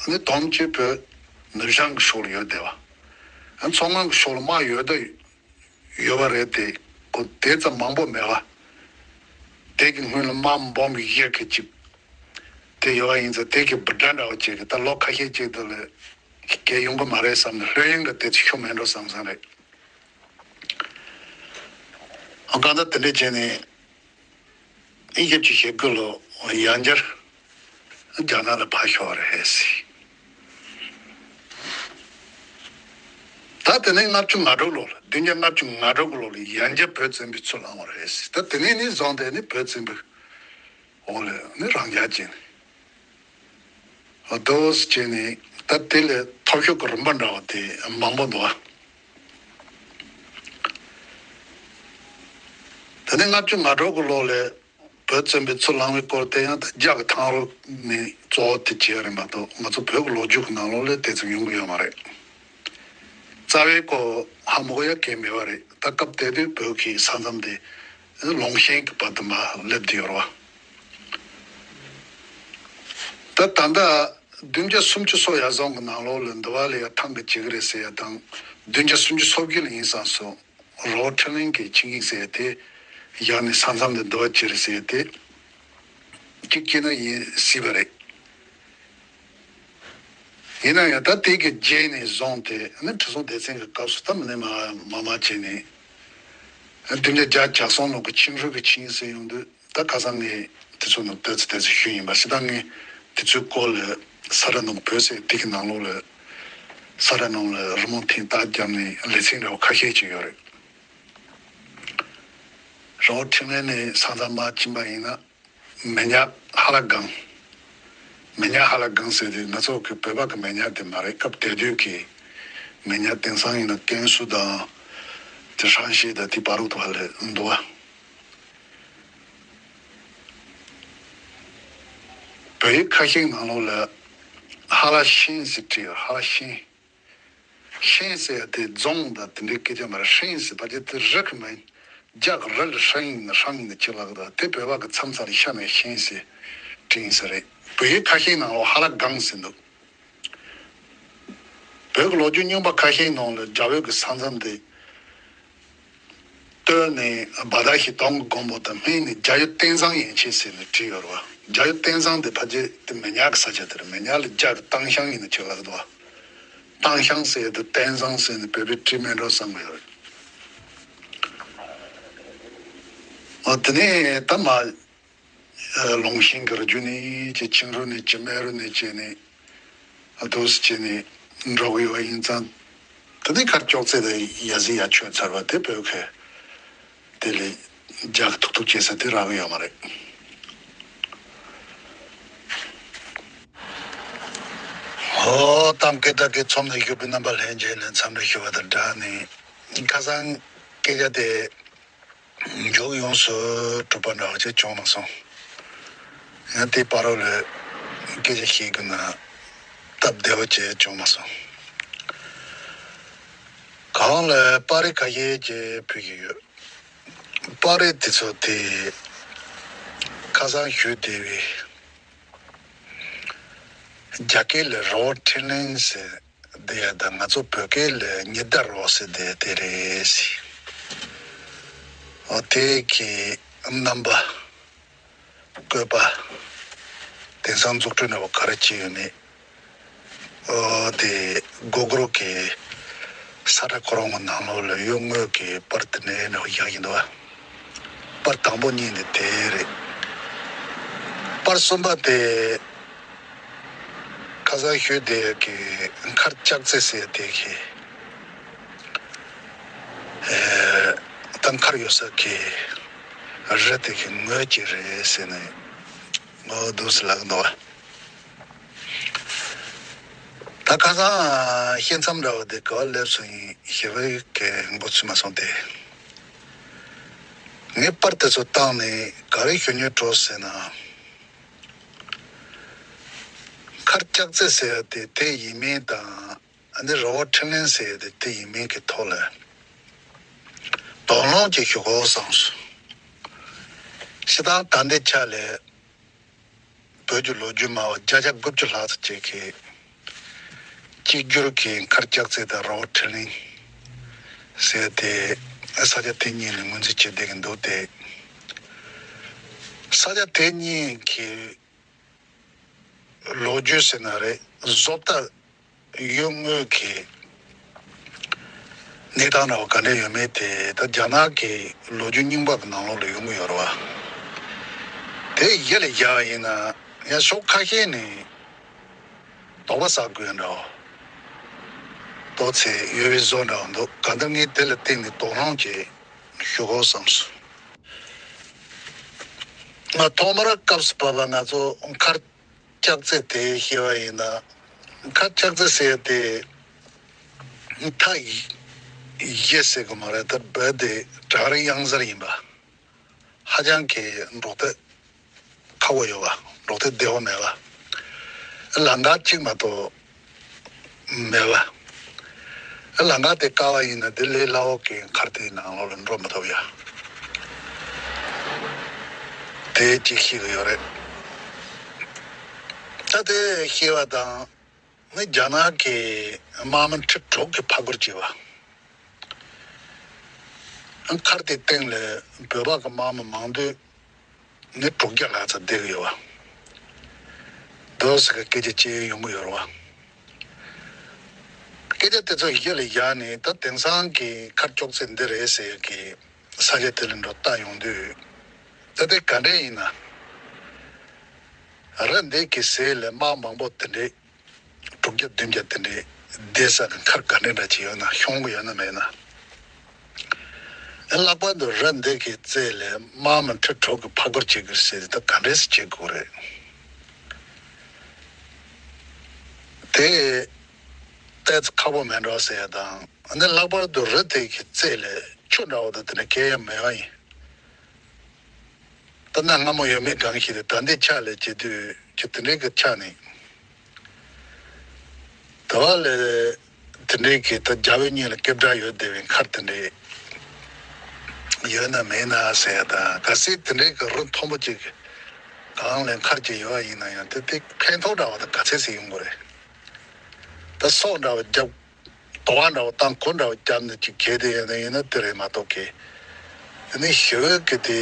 ཨ་ནི་དོམ་ཅིག་བོད་ནུབ་བྱང་གི་ཕྱོགས་ལ་ཡོད་བསྡད་པ། ཨ་མཚོ་སྔོན་གྱི་ཕྱོགས་ལ་དམག་ཡོད་ད་ཡོད་པ་རེད་དེ། ཁོ་དེ་ཙམ་མང་པོ་མེད་པ། དེ་གི་སྔོན་ལ་དམག་འབུམ་བཞི་གི་གཅིག་དེ་ཡོད་པ་ཡིན་ཙང་། དེ་གི་འབུད་སྒྲ་འདྲ་བ་ཅིག་གི་ད་ལོ་ཁ་ཤས་ཅིག་དེ་ལ་གས་ཡོང་གི་མ་རེད་བསམ་ནས། ལྷོད་ཡངས་གི་དེ་ཚོ་ཤོར་མེད་འགྲོ་བསམ་བསམ་རེད། ཨ་གང་ལྟར་དེ་འདྲས་བྱས་ནས་ཨིན་ཞིབ་ཅིག་བྱེད་དགོས་ལོ། ཡང་བསྐྱར་རྒྱ་ནག་ལ་ཕར་ཤོར་བ་རེད་ཟེར། ད་དེ་ནས་ལྔ་བཅུ་ང་དྲུག་ལོ་ལ། བདུན་བརྒྱ་ལྔ་བཅུ་ང་དྲུག་ལོ་ལ་ཡང་བསྐྱར་བོད་བཙན་པོས་ཚུར་བླངས་པ་རེད་ཟེར། ད་དེ་ནས་ནི་བཟུང་སྟེ་ནི་བོད་བཙན་པོའི་འོག་ལ་ནི་རང་འཇགས་བྱས་ནས། འོ་དོ་ཟེར་བྱས་ནས་ད་དེ་ལས་ཐོབ་ཤོར་གྱི་རིམ་པ་འདྲ་བ་དེ་མང་པོ་འདུག་ཨ། དེ་ནས་ལྔ་བཅུ་ང་དྲུག་གི་ལོ་ལ་བོད་བཙན་པོས་ཚུར་བླངས་པའི་སྐོར་དེ་ཡང་ད་རྒྱ་གི་ཐང་རུ་ནས་གཙོ་བོ་དེ་བྱས་རེད་མ་གཏོགས། ང་ཚོ་བོད་ཀྱི་ལོ་རྒྱུས་ཀྱི་ནང་ལོགས་ལ་དེ་ཙམ་ཡོང་གི་ཡོད་མ་རེད། རྩ་བའི་སྐོར་ཧ་མ་གོ་ཡ་གང་ཡང་མེད་པ་རེད། ད་སྐབས་དེ་དུས་བོད་ཀྱི་ས་མཚམས་དེ་ལུང་ཤན་གྱི་བར་དུ་མར་སླེབས་བསྡད་ཡོད་རེད་བ། ད་ད་ལྟ་བདུན་བརྒྱ་སུམ་ཅུ་སོ་ཡར་སོང་གི་ནང་ལོགས་ལ་འདི་བ་ལ་ཡ་ཐང་གི་བྱེད་ཀྱི་རེད་ཟེར་ཡ་དང་། བདུན་བརྒྱ་སུམ་ཅུ་སོ་བརྒྱད་ལ་ཡིན་ཙང་སོ། རི་བོ་ཁྲི་གླིང་གི་ཆིངས་ཡིག་ཟེར་ཡ་དེ་བཞག་ནས་ས་མཚམས་དེ་འདི་བ་བྱེད་རེད་ཟེར་ཡ་དེ་གཅིག་བྱས་ན་ཡིན་སྲིད་པ་རེད། ཡིན་ན་ཡང་ད་དེ་གི་རྗེས་ནས་བཟུང་སྟེ་ནི་ཁྲི་སྲོང་ལྡེ་བཙན་གྱི་སྐབས་སུ་ད་མི་ནས་མ་མ་མ་བྱས་ནས། བདུན་བརྒྱ་བརྒྱད་ཅུ་གྱ་གསུམ་ལོ་གི་ཆིང་ཧྲུའུ་གི་ཆིངས་ཡིག་ཟེར་ཡོང་དུས། ད་ཁ་སང་ངས་དེ་ཚོ་ནང་ལྟོས་ཚེ་དེ་ཚོ་ཞུས་ཡིན་པ་ཞིག་དང་། ངས་དེ་ཚོའི་སྐོར་ལ་ས་ར་ནང་བོད་ཟེར་དེ་གི་ནང་ལོགས་ལ་ས་ར་ནང་ལ་རི་མོ་ཐེངས་རྟགས་བརྒྱབ་ནས་ལེ་ཚན་འདྲ་བོ་ཁ་ཤས་ཅིག་ཡོད་རེད། རི་བོ་ཁྲི་གླིང་ནས་ས་མཚམས་མར་ཕྱིན་པ་ཡིན་ན། མེ་ཉག་ཧ་ལ་སྒང་། མེ་ཉག་ཧ་ལ་སྒང་ཟེར་དུས་ང་ཚོ་གི་བོད་པ་གི་མེ་ཉག་དེ་མ་རེད། སྐབས་དེ་དུས་ཀྱི་མེ་ཉག་དེང་སང་ཡིན་ན་ཀན་སུའུ་དང་དེ་ཧྲང་ཞི་དང་དེ་བར་དུ་ཧ་ལས་འདུག་བ། བོད་ཡིག་ཁ་ཤས་ནང་ལོགས་ལ་ཧ་ལ་ཤན་ཟེར་བྲིས་ཡོད། ཧ་ལ་ཤན། ཤན་ཟེར་ཡ་དེ་རྫོང་དང་དེ་འདྲའི་སྐད་ཆ་མ་རེད། ཧྲན་ཟེར་ཕལ་ཆེར་དེ་རི་གི་མིང་། རྒྱ་གི་རི་ལ་ཧྲན་ཡིན་ན་ཧྲང་ཡིན་ན་ཅི་ལབ་ཀྱི་འདུག་དེ་བོད་པ་གི་མཚམས་མཚམས་ལ་ཤ་ནས་ཤན་ཟེར་བྲིས་ཡིན་ས་རེད། བོད་ཡིག་ཁ་ཤས་ནང་ལོགས་ཧ་ལ་སྒང་ཟེར་འདུག་བོད་ཀྱི་ལོ་རྒྱུས་རྙིང་པ་ཁ་ཤས་ནང་ལ་རྒྱ་བོད་ཀྱི་ས་མཚམས་དེ། སྟོད་ནས་བ་དྷ་ཞིག་དོང་གི་མགོན་པོ་དང་། སྨད་ནས་རྒྱ་ཡུལ་ཏན་ཚང་ཡན་ཆད་ཟེར་ནས་བྲིས་ཡོད་རེད་བ། རྒྱ་ཡུལ་ཏན་ཚང་དེ་ཕལ་ཆེར་དེ་མེ་ཉག་གི་ས་ཆ་དེ་རེད། མེ་ཉག་ལ་རྒྱ་གི་ཏང་ཤང་ཡིན་ན་ཅིག་ལབ་ཀྱི་འདུག་བ། ཏང་ཤང་ཟེར་དེ་ཏན་ཚང་ཟེར་ནས་བོད་པས་བྲིས་མེད་འགྲོ་བསམ་གྱི་ཡོད་རེད། འོ་དེ་ནས་ད་མ། ལུང་ཤན་གྱི་རྒྱུད་ནས་ཅིག་ཆིང་རུ་ནས་ཅིག་སྨད་རུ་ནས་བྱས་ནས། ཨ་དོ་སི་བྱས་ནས་འགྲོ་གི་ཡོད་པ་ཡིན་ཙང་། དེ་ནས་ཁར་ཅོག་ཙེ་དང་ཡ་ཟི་ཡ་ཆོད་ཚར་བ་དེ་བོད་ཁ་དེ་ལས་རྒྱ་གི་ཐུག་ཐུག་བྱེད་ས་དེ་རག་གི་ཡོད་མ་རེད། ཨོ་གཏམ་སྐད་གྲགས་ཀྱི་ཚོམས་ནས་བཞུགས་པའི་རྣམ་པ་ལྷན་རྒྱས་ལ་འཚམས་འདྲི་ཞུ་བ་དང་སྦྲགས་ནས། ཁ་སང་སྐད་ཆ་དེ་མཇུག་ཡོངས་སུ་གྲུབ་པ་འདྲ་བ་ཅིག་བྱུང་མ་སོང་། ཡང་དེའི་བར་དུ་ལ་སྐད་ཆ་བཤད་དགོས་ན་སྟབས་བདེ་བ་ཅིག་བྱུང་མ་སོང་། གང་ལ་པར་རིས་ཁ་ཤས་ཅིག་ཕུལ་གྱི་ཡོད། པར་རིས་དེ་ཚོ་དེ་ཁ་སང་ཞུས་བསྡད་པའི་རྒྱ་སྐད་ལ་རི་བོ་ཁྲི་གླིང་ཟེར་བསྡད་ཡ་དང་། ང་ཚོ་བོད་སྐད་ལ་ཉི་ཟླ་རི་བོ་ཟེར་བསྡད་དེ་རེད་ཟེར། འོ་དེ་གི་རྣམ་པ། བཀོད་པ། དེང་སང་འཛུགས་སྐྲུན་འདྲ་བོ་ག་རེ་བྱས་ཡོད་མེད། ཨོ་དེ་གུ་གུལ་གི་ས་ཁྲ་ཁོ་རང་གི་ནང་ལོགས་ལ་ཡོད། དངོས་ཀྱི་པར་དེ་འདྲ་འདྲ་བོ་བཞག་བཞག་འདུག་བ། པར་དང་པོ་གཉིས་ནི་དེ་རེད། པར་གསུམ་པ་དེ་ཁ་སང་ཞུས་དེ་གི་མཁར་ལྕགས་རྩེ་ཟེར་དེ་གི་ མཁར་ཡོད་ས་གི་རི་དེ་གི་ངོས་ཅིག་རེད་ཟེར་ནས་ངོ་འདུག་སེ་ལབ་འདུག་བ། ད་ཁ་སང་བཤད་མཚམས་འདྲ་བ་དེ་ག་པར་སླེབས་སོང་ཡིན་ཞེ་པོ་གི་མགོ་ཚོས་མ་སོང་སྟེ། ངས་པར་དེ་ཚོ་བཏང་ནས་ག་རེ་ཞུ་སྙིང་བྲོ་ཟེར་ན། མཁར་ལྕགས་རྩེ་ཟེར་ཡ་དེ་དེ་ཡིན་མིན་དང་། ཨ་ནི་རི་བོ་འཕྲིན་ལས་ཟེར་ཡ་དེ་དེ་ཡིན་མིན་གྱི་ཐོག་ལ་དོགས་སློང་ཅིག་ཞུ་དགོས་བསམས་སོང་། སྤྱིར་བཏང་ད་ལྟའི་ཆ་ལ་བོད་ཀྱི་ལོ་རྒྱུས་སྨྲ་བ་བརྒྱ་ཆ་དགུ་བཅུ་ལྷག་ཙམ་ཅིག་གིས་གཅིག་གྱུར་གྱི་མཁར་ལྕགས་རྩེ་དང་རི་བོ་འཕྲིན་ལས་ཟེར་ཏེ་ས་ཆ་དེ་གཉིས་ལ་ངོས་འཛིན་བྱེད་བསྡད་ཀྱི་འདུག་སྟེ། ས་ཆ་དེ་གཉིས་ཀྱི་ལོ་རྒྱུས་ཟེར་ན་རེད། བཟོ་ལྟ་ཡོད་དངོས་ཀྱི་གནས་སྟངས་འདྲ་བ་ག་འདྲ་ཡོད་མེད་དེ་ད་རྒྱ་ནག་གི་ལོ་རྒྱུས་རྙིང་པ་གི་ནང་ལོགས་ལ་ཡོང་གི་ཡོད་རེད་བ། དེ་གཞི་ལ་བཞག་ཡིན་ན་ཡང་ཕྱོགས་ཁ་ཤས་ནས་དོགས་པ་ཟ་དགོས་འདྲ་བ་ཏོག་ཙམ་ཡོད་པའི་བཟོ་འདྲ་བ་འདུག་གང་ལྟར་ངས་དེ་ལ་བརྟེན་ནས་དོགས་སློང་ཅིག་ཞུ་དགོས་བསམས་སོང་། ང་ཐོག་མར་སྐབས་སུ་བབ་པ་ང་ཚོ་མཁར་ལྕགས་རྩེ་དེ་ཤེས་པ་ཡིན་ན། མཁར་ལྕགས་རྩེ་ཟེར་དེ་མཐའ་བཞི་ཟེར་གི་མ་རེད། ད་བོད་དེ་བྲག་རི་གཡང་གཟར་ཡིན་པ། ཧ་ཅང་གི་འབྲོག་སྡེ་ཁག་པོ་ཡོད་པ། འབྲོག་སྡེ་བདེ་བོ་མེད་པ། ལམ་ཁ་གཅིག་མ་གཏོགས་མེད་པ། ལམ་ཁ་དེ་བཀག་པ་ཡིན་ན་དེ་ལས་སླ་བོ་གི་མཁར་དེའི་ནང་ལོགས་ལ་འགྲོ་མི་ཐུབ་ཡ། དེ་གཅིག་ཤེས་ཀྱི་ཡོད་རེད། ད་དེ་ཤེས་པ་དང་ནི་རྒྱ་ནག་གི་དམག་མི་ཁྲི་དྲུག་གི་ཕར་རྒོལ་བྱས་པ། མཁར་དེའི་སྟེང་ལ་བོད་པ་གི་དམག་མི་མང་དུས་ནི་དྲུག་བརྒྱ་ལྷག་ཙམ་བསྡད་ཀྱི་ཡོད་པ། འདུག་སེ་གི་སྐད་ཆ་བཤད་ཡོང་གི་ཡོད་རེད་བ། སྐད་ཆ་དེ་ཚོ་གཞི་ལ་བཞག་ནས་ད་དེང་སང་གི་མཁར་ལྕགས་རྩེ་འདི་རེད་ཟེར་གི་ས་ཆ་དེ་ལ་འགྲོ་ལྟ་ཡོང་དུས། ད་དེ་ག་འདྲས་ཡིན་ན། རི་འདི་གི་ཟེར་ལ་དམག་མང་པོ་དེ་འདྲས་དྲུག་བརྒྱ་བདུན་བརྒྱ་དེ་འདྲས་བསྡད་ས་གི་མཁར་ག་འདྲས་འདྲ་ཅིག་ཡོད་ན་ཤོང་གི་ཡོད་ན་མེད་ན། ལྷག་པར་དུ་རི་འདི་གི་རྩེ་ལ་དམག་མི་ཁྲི་དྲུག་གི་ཕར་རྒོལ་བྱེད་དགོས་ཟེར་ད་ག་འདྲས་སེ་བྱེད་དགོས་རེད། དེ་ཏོག་ཙམ་ཁག་པོ་མེད་འགྲོ་ཟེར་ཡ་དང་ཨ་ནི་ལྷག་པར་དུ་རི་དེ་གི་རྩེ་ལ་ཆུ་འདྲ་བོ་དང་དེ་འདྲ་གས་ཡ་མེད་པ་ཡིན། ད་གནའ་སྔ་མོ་ཡོད་མེད་གང་ཤེས་ཏེ་ད་ལྟའི་ཆ་ལ་བྱེད་དུས་ཁྱེད་དེ་འདྲའི་གི་ཆ་ནས་དེ་བ་ལས་དེ་འདྲའི་གི་ད་རྒྱ་བོད་གཉིས་ལ་སྐད་གྲགས་ཡོད་བསྡད་པའི་མཁར་དེ་འདྲའི་ཡོད་ན་མེད་ན་ཟེར་ཡ་ད་གལ་སྲིད་དེ་འདྲའི་གི་རི་མཐོན་པོ་ཅིག་གང་ལ་མཁར་ཅིག་ཡོད་པ་ཡིན་ན་ཡང་དེ་དེ་ཕན་ཐོགས་འདྲ་བ་ད་ག་ཚད་ཟིག་ཡོང་གི་རེད། ད་སྲོག་འདྲ་བ་རྒྱབ། དོ་བ་འདྲ་བ་དང་གོ་འདྲ་བ་རྒྱབ་ནས་ཅིག་གས་དེ་ཡིན་ན་ཡིན་ན་དེ་རེད་མ་གཏོགས་གི། དེ་ནས་ཞི་བའི་གི་དེ་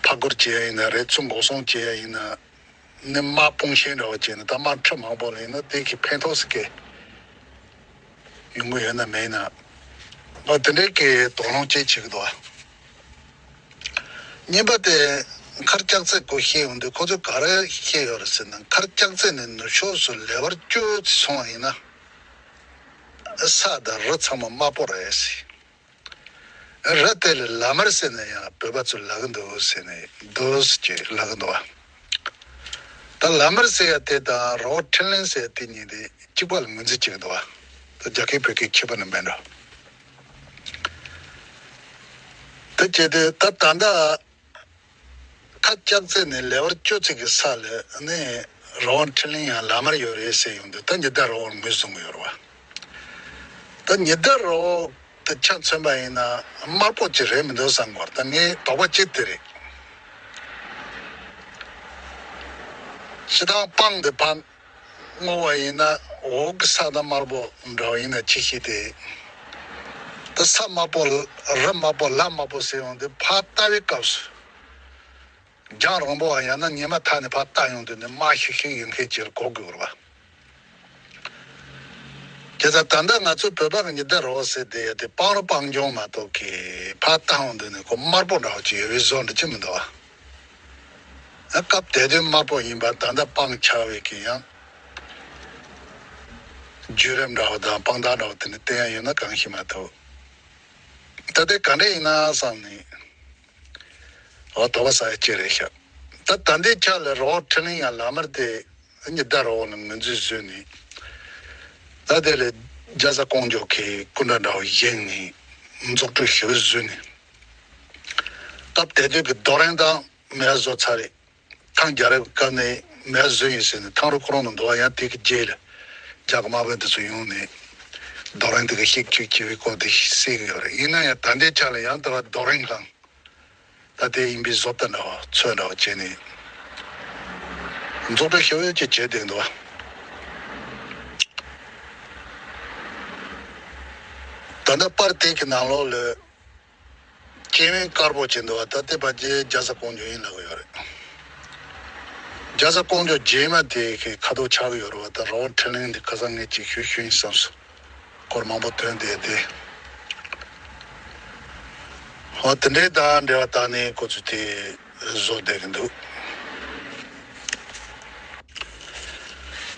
ཕར་རྒོལ་བྱེད་ཡ་ཡིན་ན་རེད། ཚུར་འགོག་སྲུང་བྱེད་ཡ་ཡིན་ན་ནི་དམག་དཔུང་ཤེད་འདྲ་བ་བྱས་ན་ད་དམག་ཁྲི་མང་པོ་ལ་ཡིན་ན་དེ་གི་ཕན་ཐོགས་སུ་གི་ཡོང་གི་ཡོད་ན་མེད་ན། ང་དེ་འདྲའི་གི་དོགས་སློང་ཅིག་བྱེད་ཀྱི་འདུག་ཨ། གཉིས་པ་དེ་མཁར་ལྕགས་རྩེ་སྐོར་བཤད་ཡོང་དུས་ཁོ་ཚོས་ག་རེ་བཤད་ཡོད་རེད་ཟེར་ན། མཁར་ལྕགས་རྩེ་ནས་ནུབ་ཕྱོགས་སུ་ལེ་བར་གཅོད་ཅིག་སོང་བ་ཡིན་ན་ས་དང་རི་ཚང་མ་དམར་པོ་རེད་ཟེར། རི་དེ་ལ་ལ་དམར་ཟེར་ནས་ཡང་བོད་པ་ཚོས་ལབ་ཀྱི་འདུག་ཟེར་ནས་འདུག་ཟེར་གྱི་ལབ་ཀྱི་འདུག་བ། ད་ལ་དམར་ཟེར་ཡ་དེ་དང་རི་བོ་འཕྲིན་ལས་ཟེར་ཡ་དེ་གཉིས་དེ་གཅིག་པ་ལ་ངོས་འཛིན་བྱེད་ཀྱི་འདུག་བ། ད་རྒྱ་སྐད་བོད་སྐད་ཁྱད་པར་ནི་མེད་འགྲོ། དེ་བྱས་ཏེ་ད་ད་ལྟ་མཁར་ལྕགས་རྩེ་ནས་ལེ་བར་གཅོད་ཅིག་གི་ས་ལ་ནི་རི་བོ་འཕྲིན་ལས་ཡང་ལ་དམར་ཡོད་རེད་ཟེར་ཡོང་དུས་ད་ཉི་ཟླ་རི་བོར་ངོས་བཟུང་གི་ཡོད་རེད་བ། ད་ཉི་ཟླ་རི་བོ་དེ་ཆ་མཚོན་པ་ཡིན་ན་དམར་པོ་ཅིག་རེད་མི་འདུག་བསམ་གི་ཡོད་རེད། ད་ངའི་དོགས་པ་གཅིག་དེ་རེད། སྤྱིར་བཏང་སྤང་དེ་ཕར་བསྔོ་བ་ཡིན་ན་འོག་གི་ས་དང་དམར་པོ་འདྲ་བ་ཡིན་ན་ཅི་ཞིག་དེ། ད་ས་དམར་པོ་རི་དམར་པོ་ལ་དམར་པོ་ཟེར་ཡོང་དུས་ཕར་ལྟ་བའི་སྐབས་སུ། རྒྱང་རིང་པོ་བ་ཡང་ན་ཉི་མ་མཐའ་ནས་ཕར་ལྟ་ཡོང་དུས་ནི་དམར་ཤིག་ཤིག་ཡིན་མཁན་ཅིག་གོ་དགོས་རེད་བ། དེ་ཙང་ད་ལྟ་ང་ཚོ་བོད་པ་གི་ཉི་ཟླ་རི་བོ་ཟེར་བསྡད་ཡ་དེ་སྤང་རི་སྤང་ལྗོངས་མ་གཏོགས་ཀྱི་ཕར་ལྟ་ཡོང་དུས་ནི་ཁོ་དམར་པོ་འདྲ་བ་ཅིག་ཡོད་པའི་བཟོ་འདྲ་ཅིག་མི་འདུག་བ། ཨ་སྐབས་དེ་དུས་དམར་པོ་ཡིན་པ་ད་ལྟ་སྤང་ཆགས་པའི་གི་ཡང་བརྒྱུད་རིམ་འདྲ་བ་དང་དཔང་རྟགས་འདྲ་བ་དེ་ནི་བསྟན་ཡ་ཡོད་ན་གང་ཤེས་མ་ཐུབ། ད་ལྟའི་ག་འདྲ་ཡིན་ན་བསམ་ནས། འོ་དོགས་པ་ཟ་ཡ་ཅིག་རེད་ཤག་ད་ད་ལྟའི་ཆ་ལ་རི་བོ་ཁྲི་གླིང་ཡང་ལ་མར་དེ་ཉི་ཟླ་རི་བོ་ལ་ངོས་འཛིན་བཟོས་ནས། ད་དེ་ལ་རྒྱ་བཟའ་ཀོང་ཇོ་གི་སྐུ་འདྲ་འདྲ་བོ་བཞེངས་ནས་རྫོགས་སྤྲུལ་ཞི་བའི་བཟོས་ནས། སྐབས་དེ་དུས་ཀྱི་རྡོ་རིང་དང་མེ་བཟོ་ཚར་རེད། ཐང་རྒྱལ་རབས་ཀྱི་སྐབས་ནས་མེ་བཟོས་ཡིན་ཟེར་ནས་ཐང་རུ་ཁོ་རང་ནང་འདུག་བ། ཡང་དེ་གི་རྗེས་ལ་རྒྱ་གི་དམག་དཔོན་དེ་ཚོ་ཡོང་ནས་རྡོ་རིང་དེ་གི་ཤིག་ཆུག་བྱས་པའི་སྐོར་དེ་གསལ་གི་ཡོད་རེད། ཡིན་ན་ཡང་ད་ལྟའི་ཆ་ལ་ཡང་དེ་བ་རྡོ་རིང་དང་ད་ལྟའི་ཡིན་པའི་བཟོ་ལྟ་འདྲ་བ་ཚོས་འདྲ་བ་བྱས་ནས་རྫོགས་སྤྲུལ་ཞི་བའི་ཅིག་བྱས་བསྡད་འདུག་བ། ད་ལྟ་པར་དེ་གི་ནང་ལོགས་ལ། སྐྱེ་དམན་དཀར་པོ་བྱས་འདུག་བ། ད་ལྟའི་ཕལ་ཆེར་རྒྱ་བཟའ་ཀོང་ཇོ་ཡིན་ལབ་ཀྱི་ཡོད་རེད། རྒྱ་བཟའ་ཀོང་ཇོ་རྗེས་མ་དེ་གི་ཁ་དོག་ཆགས་ཀྱི་ཡོད་རེད་བ། ད་རི་བོ་ཁྲི་གླིང་འདི་ཁ་སང་ངས་ཅིག་ཞུས་ཞུས་ཡིན་བསམ་སོང་། སྐོར་མང་པོ་ཐོན་བསྡད་དེ། འོ་དེ་འདྲའི་དང་འབྲེལ་བ་བཏང་ནས་ཁོ་ཚོས་དེ་བཟོ་བསྡད་ཀྱི་འདུག་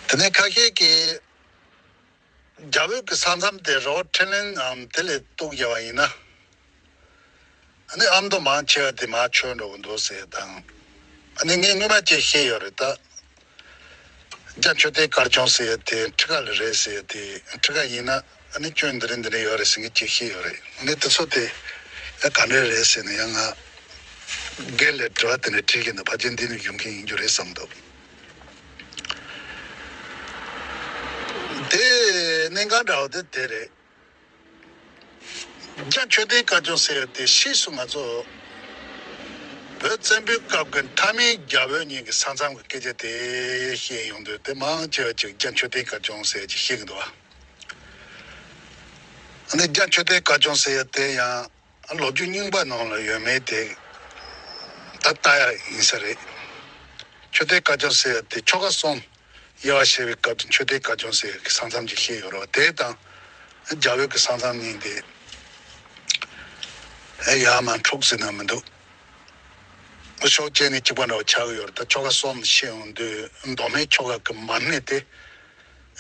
དེ་ནས་ཁ་ཤས་ཀྱིས། རྒྱ་བོད་ཀྱི་ས་མཚམས་དེ་རི་བོ་ཁྲི་གླིང་ངམ་དེ་ལས་གཏུགས་བཞག་པ་ཡིན་ན། ཨ་ནི་ཨ་མདོ་མང་ཆེ་བ་དེ་མར་ཆོད་འགྲོ་གི་འདུག་ཟེར་དང་། ཨ་ནི་ངས་སྔོན་མ་ཅིག་བཤད་ཡོད་རེད་ད། རྒྱ་མཆོད་རྟེན་དཀར་ཆུང་ཟེར་ཡ་དེ་ཁྲི་ཀ་ལ་རེད་ཟེར་ཡ་དེ། ཁྲི་ཀ་ཡིན་ན་ཨ་ནི་སྐྱོན་འདི་རེད་འདི་རེད་ཡོད་རེད་ཟེར་ངས་ཅིག་བཤད་ཡོད་རེད། ཨ་ནི་དེ་ཚོ་དེ་ཨ་ག་འདྲ་རེད་ཟེར་ན་ཡང་ང་སྒེར་ལ་དྲི་བ་དེ་འདྲ་དྲིས་ཀྱི་འདུག་ཕལ་ཆེར་འདི་ནས་ཡོང་མཁན་ཡིན་རྒྱུ་རེད་བསམ་འདུག་དེ་གནད་འགག་འདྲ་བོ་དེ་དེ་རེད། རྒྱ་མཆོད་རྟེན་དཀར་ཆུང་ཟེར་ཡ་དེ་ཕྱིས་སུ་ང་ཚོ་བོད་བཙན་པོའི་སྐབས་ཀྱི་མཐའ་མའི་རྒྱ་བོད་གཉིས་ཀྱི་ས་མཚམས་ཀྱི་སྐད་ཆ་དེ་བཤད་ཡོང་དུས། དེ་མང་ཆེ་བ་ཅིག་རྒྱ་མཆོད་རྟེན་དཀར་ཆུང་ཟེར་ཡ་ཅིག་བཤད་ཀྱི་འདུག་བ། ཨ་ནི་རྒྱ་མཆོད་རྟེན་དཀར་ཆུང་ཟེར་ཡ་དེ་ཡང་ལོ་རྒྱུས་རྙིང་པ་ནང་ལ་ཡོད་མེད་དེ་ད་ལྟ་ཡ་ཡིན་ས་རེད། མཆོད་རྟེན་དཀར་ཆུང་ཟེར་ཡ་དེ་ཆོ་ག་གསུམ་དབྱེ་བ་ཕྱེ་བའི་སྐབས་ཀྱི་མཆོད་རྟེན་དཀར་ཆུང་ཟེར་ཡ་གི་ས་མཚམས་ཅིག་བཤད་ཡོད་རེད་བ། དེ་དང་རྒྱ་བོད་ཀྱི་ས་མཚམས་གཉིས་དེ་ཡ་མ་འཁྲུག་ཟེར་ན་མི་འདུག་ཕྱོགས་གཅིག་ནས་གཅིག་པ་འདྲ་བ་ཆགས་ཀྱི་ཡོད་རེད། ད་ཆོ་ག་གསུམ་བཤད་ཡོང་དུས་མདོ་སྨད་ཆོ་ག་གི་མར་སྣེ་དེ།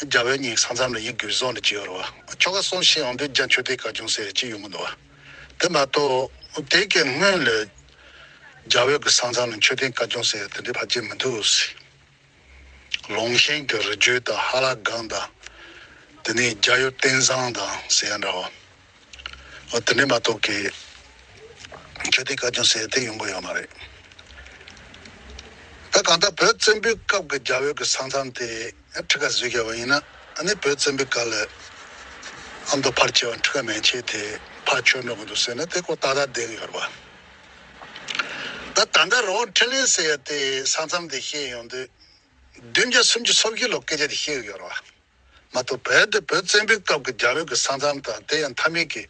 རྒྱ་བོད་གཉིས་ས་མཚམས་ལ་ཡིན་དགོས་བཟོ་འདྲ་ཅིག་ཡོད་རེད་བ། ཆོ་ག་གསུམ་བཤད་ཡོང་དུས་རྒྱ་མཆོད་རྟེན་དཀར་ཆུང་ཟེར་ཅིག་ཡོང་གི་འདུག་བ། དེ་མ་གཏོགས་དེ་གའི་སྔོན་ལ་རྒྱ་བོད་ཀྱི་ས་མཚམས་ལ་མཆོད་རྟེན་དཀར་ཆུང་ཟེར་དེ་འདྲའི་ཕལ་ཆེར་མི་འདུག་ཟེར། ལུང་ཤིང་གི་རི་རྒྱུད་དང་ཧ་ལ་སྒང་དང་། དེ་ནས་རྒྱ་ཡུལ་བསྟན་བཟང་དང་ཟེར་ཡ་འདྲ་བ། འོ་དེ་འདྲའི་མ་གཏོགས་ཀྱི་མཆོད་རྟེན་དཀར་ཆུང་ཟེར་དེ་ཡོང་གི་ཡོད་མ་རེད། ད་གང་ལྟར་བོད་བཙན་པོའི་སྐབས་ཀྱི་རྒྱ་བོད་ཀྱི་ས་མཚམས་དེ་ཁྲི་ཀ་བཟོས་བཞག་པ་ཡིན་ན། ཨ་ནི་བོད་བཙན་པོའི་སྐབས་ལ་ཨ་མདོ་ཕལ་ཆེ་བ་ཁྲི་ཀ་མན་ཆད་དེ་ཕར་ཆོད་འགྲོ་གི་འདུག་ཟེར་ན་དེ་ཁོ་ཏག་ཏག་བསྡད་ཀྱི་ཡོད་རེད་བ། ད་ད་ལྟ་རི་བོ་ཁྲི་གླིང་ཟེར་ཡ་དེ་ས་མཚམས་དེ་བཤད་ཡོང་དུས། བདུན་བརྒྱ་སུམ་ཅུ་སོ་བཞི་ལོ་སྐད་ཆ་དེ་བཤད་ཀྱི་ཡོད་རེད་བ། མ་གཏོགས་བོད་དེ་བོད་བཙན་པོའི་སྐབས་ཀྱི་རྒྱ་བོད་ཀྱི་ས་མཚམས་དང་དེ་ཡང་མཐའ་མའི་གི་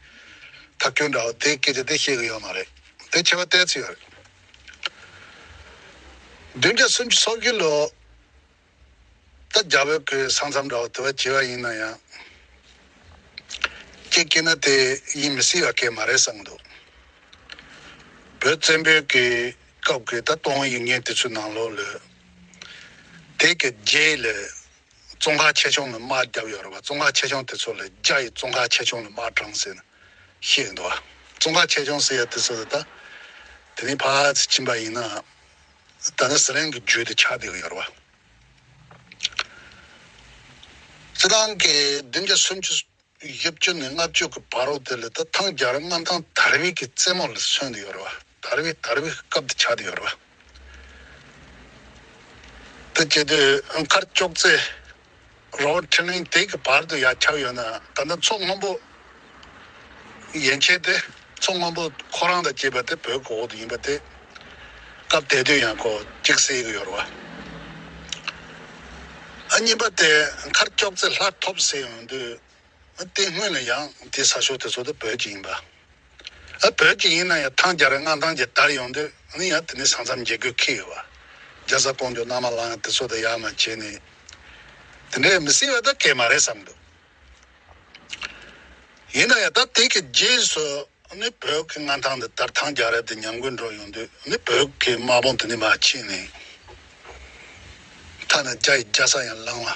མཐའ་སྐྱོན་འདྲ་བ་དེའི་སྐད་ཆ་དེ་བཤད་ཀྱི་ཡོད་མ་རེད། དེ་ཁྱད་པར་གཏད་ཚུལ་ཡོད་རེད། བདུན་བརྒྱ་སུམ་ཅུ་སོ་བཞི་ལོ་ད་རྒྱ་བོད་ཀྱི་ས་མཚམས་འདྲ་བ་དེ་བ་བྱས་པ་ཡིན་ན་ཡང་། ཅིག་བྱས་ན་དེ་ཡིན་མི་སྲིད་པ་གང་ཡང་མ་རེད་བསམ་གྱི་འདུག་བོད་བཙན་པོའི་གི་སྐབས་ཀྱི་ད་གཏོང་ཡིག་ངན་དེ་ཚོའི་ནང་ལོགས་ལ། དེ་གི་རྗེས་ལ་ཙོང་ཁ་ཆེ་ཆུང་ལ་དམག་བརྒྱབ་ཡོད་རེད་བ། ཙོང་ཁ་ཆེ་ཆུང་དེ་ཚོ་ལ་རྒྱ་ཡིས་ཙོང་ཁ་ཆེ་ཆུང་ལ་དམག་དྲངས་ཟེར་ནས་བཤད་ཀྱི་འདུག་བ། ཙོང་ཁ་ཆེ་ཆུང་ཟེར་ཡ་དེ་ཚོ་ད་དེ་ནས་ཕར་ཚུར་ཕྱིན་པ་ཡིན་ན། ད་ནི་ཟི་ལིང་གི་རྒྱུད་དེ་ཆགས་བསྡད་ཀྱི་ཡོད་རེད་བ། སྤྱིར་བཏང་གི་བདུན་བརྒྱ་སུམ་ཅུ་བཞི་བཅུ་ནས་ལྔ་བཅུ་གི་བར་དུ་དེ་ལ་ད་ཐང་རྒྱལ་རབས་མངའ་ཐང་དར་བའི་གི་རྩེ་མོ་ལ་སོན་ཏེ་ཡོད་རེད་བ། དར་བའི་དར་བའི་སྐབས་དེ་ཆགས་ཏེ་ཡོད་རེད་བ། དེ་བྱས་དུས་མཁར་ཅོག་ཙེ་རི་བོ་ཁྲི་གླིང་དེ་གི་བར་དུ་ཡར་ཆགས་ཡོད་ན། ད་ལྟ་མཚོ་སྔོན་པོ་ཡན་ཆད་དེ་མཚོ་སྔོན་པོ་ཁོ་རང་དང་བཅས་པ་དེ་བོད་ཀྱི་འོག་ཏུ་ཡིན་པ་དེ་སྐབས་དེ་དུས་ཡང་ཁོ་གཅིག་གསལ་གི་ཡོད་རེད་བ། ཨ་གཉིས་པ་དེ་མཁར་ཅོག་ཙེ་ལྷ་ཐོབ་ཟེར་ཡོང་དུས། དེ་སྔོན་ལ་ཡང་དེ་ས་ཕྱོགས་དེ་ཚོ་དེ་བོད་ཀྱི་ཡིན་པ། ཨ་བོད་ཀྱི་ཡིན་ན་ཡང་ཐང་རྒྱལ་རབས་མངའ་ཐང་གི་དར་ཡོང་དུས་ཨ་ནི་ཡང་དེ་ནས་ས་མཚམས་འབྱེད་དགོས་ཁེལ་ཡོད་པ། རྒྱ་བཟའ་ཀོང་ཇོ་གནམ་ལ་ལངས་ཡ་དེ་ཚོ་དེ་ཡར་མར་བྱས་ནས་དེ་འདྲའི་མི་སྲིད་པ་ད་གང་ཡང་མ་རེད་བསམ་འདུག་ཡིན་ན་ཡང་ད་དེ་གི་རྗེས་སུ་ཨ་ནི་བོད་ཀྱི་མངའ་ཐང་དེ་དར། ཐང་རྒྱལ་རབས་དེ་ཉམས་རྒུད་འགྲོ་ཡོང་དུས་ཨ་ནི་བོད་ཀྱི་དམག་དཔུང་དེ་ནས་མར་ཕྱིན་ནས་ཐ་ན་རྒྱ་ཡི་རྒྱལ་ས་ཡང་ལངས་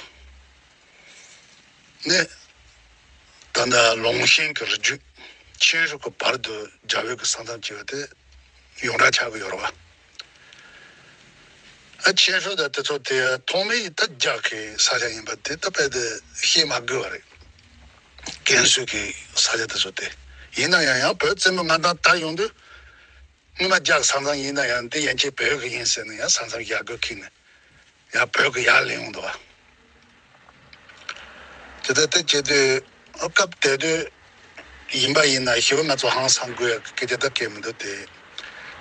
པ། ནི་ད་ལྟ་ལུང་ཤིང་གི་རི་རྒྱུད། ཆིན་ཧྲུའུ་གི་བར་དུ་རྒྱ་བོད་ཀྱི་ས་མཚམས་བཅད་པ་དེ་ཡོངས་གྲགས་ཆགས་ཀྱི་ཡོད་རེད་བ། ཨ་ཆིན་ཧྲུའུ་དང་དེ་ཚོ་དེ་ཐོག་མའི་ད་རྒྱ་གི་ས་ཆ་ཡིན་པ་དེ་ད་དཔེ་དེ་བཤད་མ་དགོས་པ་རེད། ཀན་སུའུ་གི་ས་ཆ་དེ་ཚོ་དེ། ཡིན་ན་ཡང་ཡང་བོད་བཙན་པོའི་མངའ་ཐང་དར་ཡོང་དུས། སྔོན་མ་རྒྱ་གི་ས་མཚམས་ཡིན་ན་ཡང་འདི་ཡན་ཆད་བོད་ཀྱི་ཡིན་ཟེར་ནས་ཡང་ས་མཚམས་ཡར་སྒོ་ཁྱེར་ནས་ཡང་བོད་ཀྱི་ཡར་ལེན་ཡོང་འདུག་བ། དེ་ལྟར་དེ་བྱེད་དུས་སྐབས་དེ་དུས་ཡིན་པ་ཡིན་ན་ཞི་བ་ང་ཚོ་ཧང་སང་དགོས་ཡག་སྐད་ཆ་ད་སྐད་མི་འདུག་སྟེ།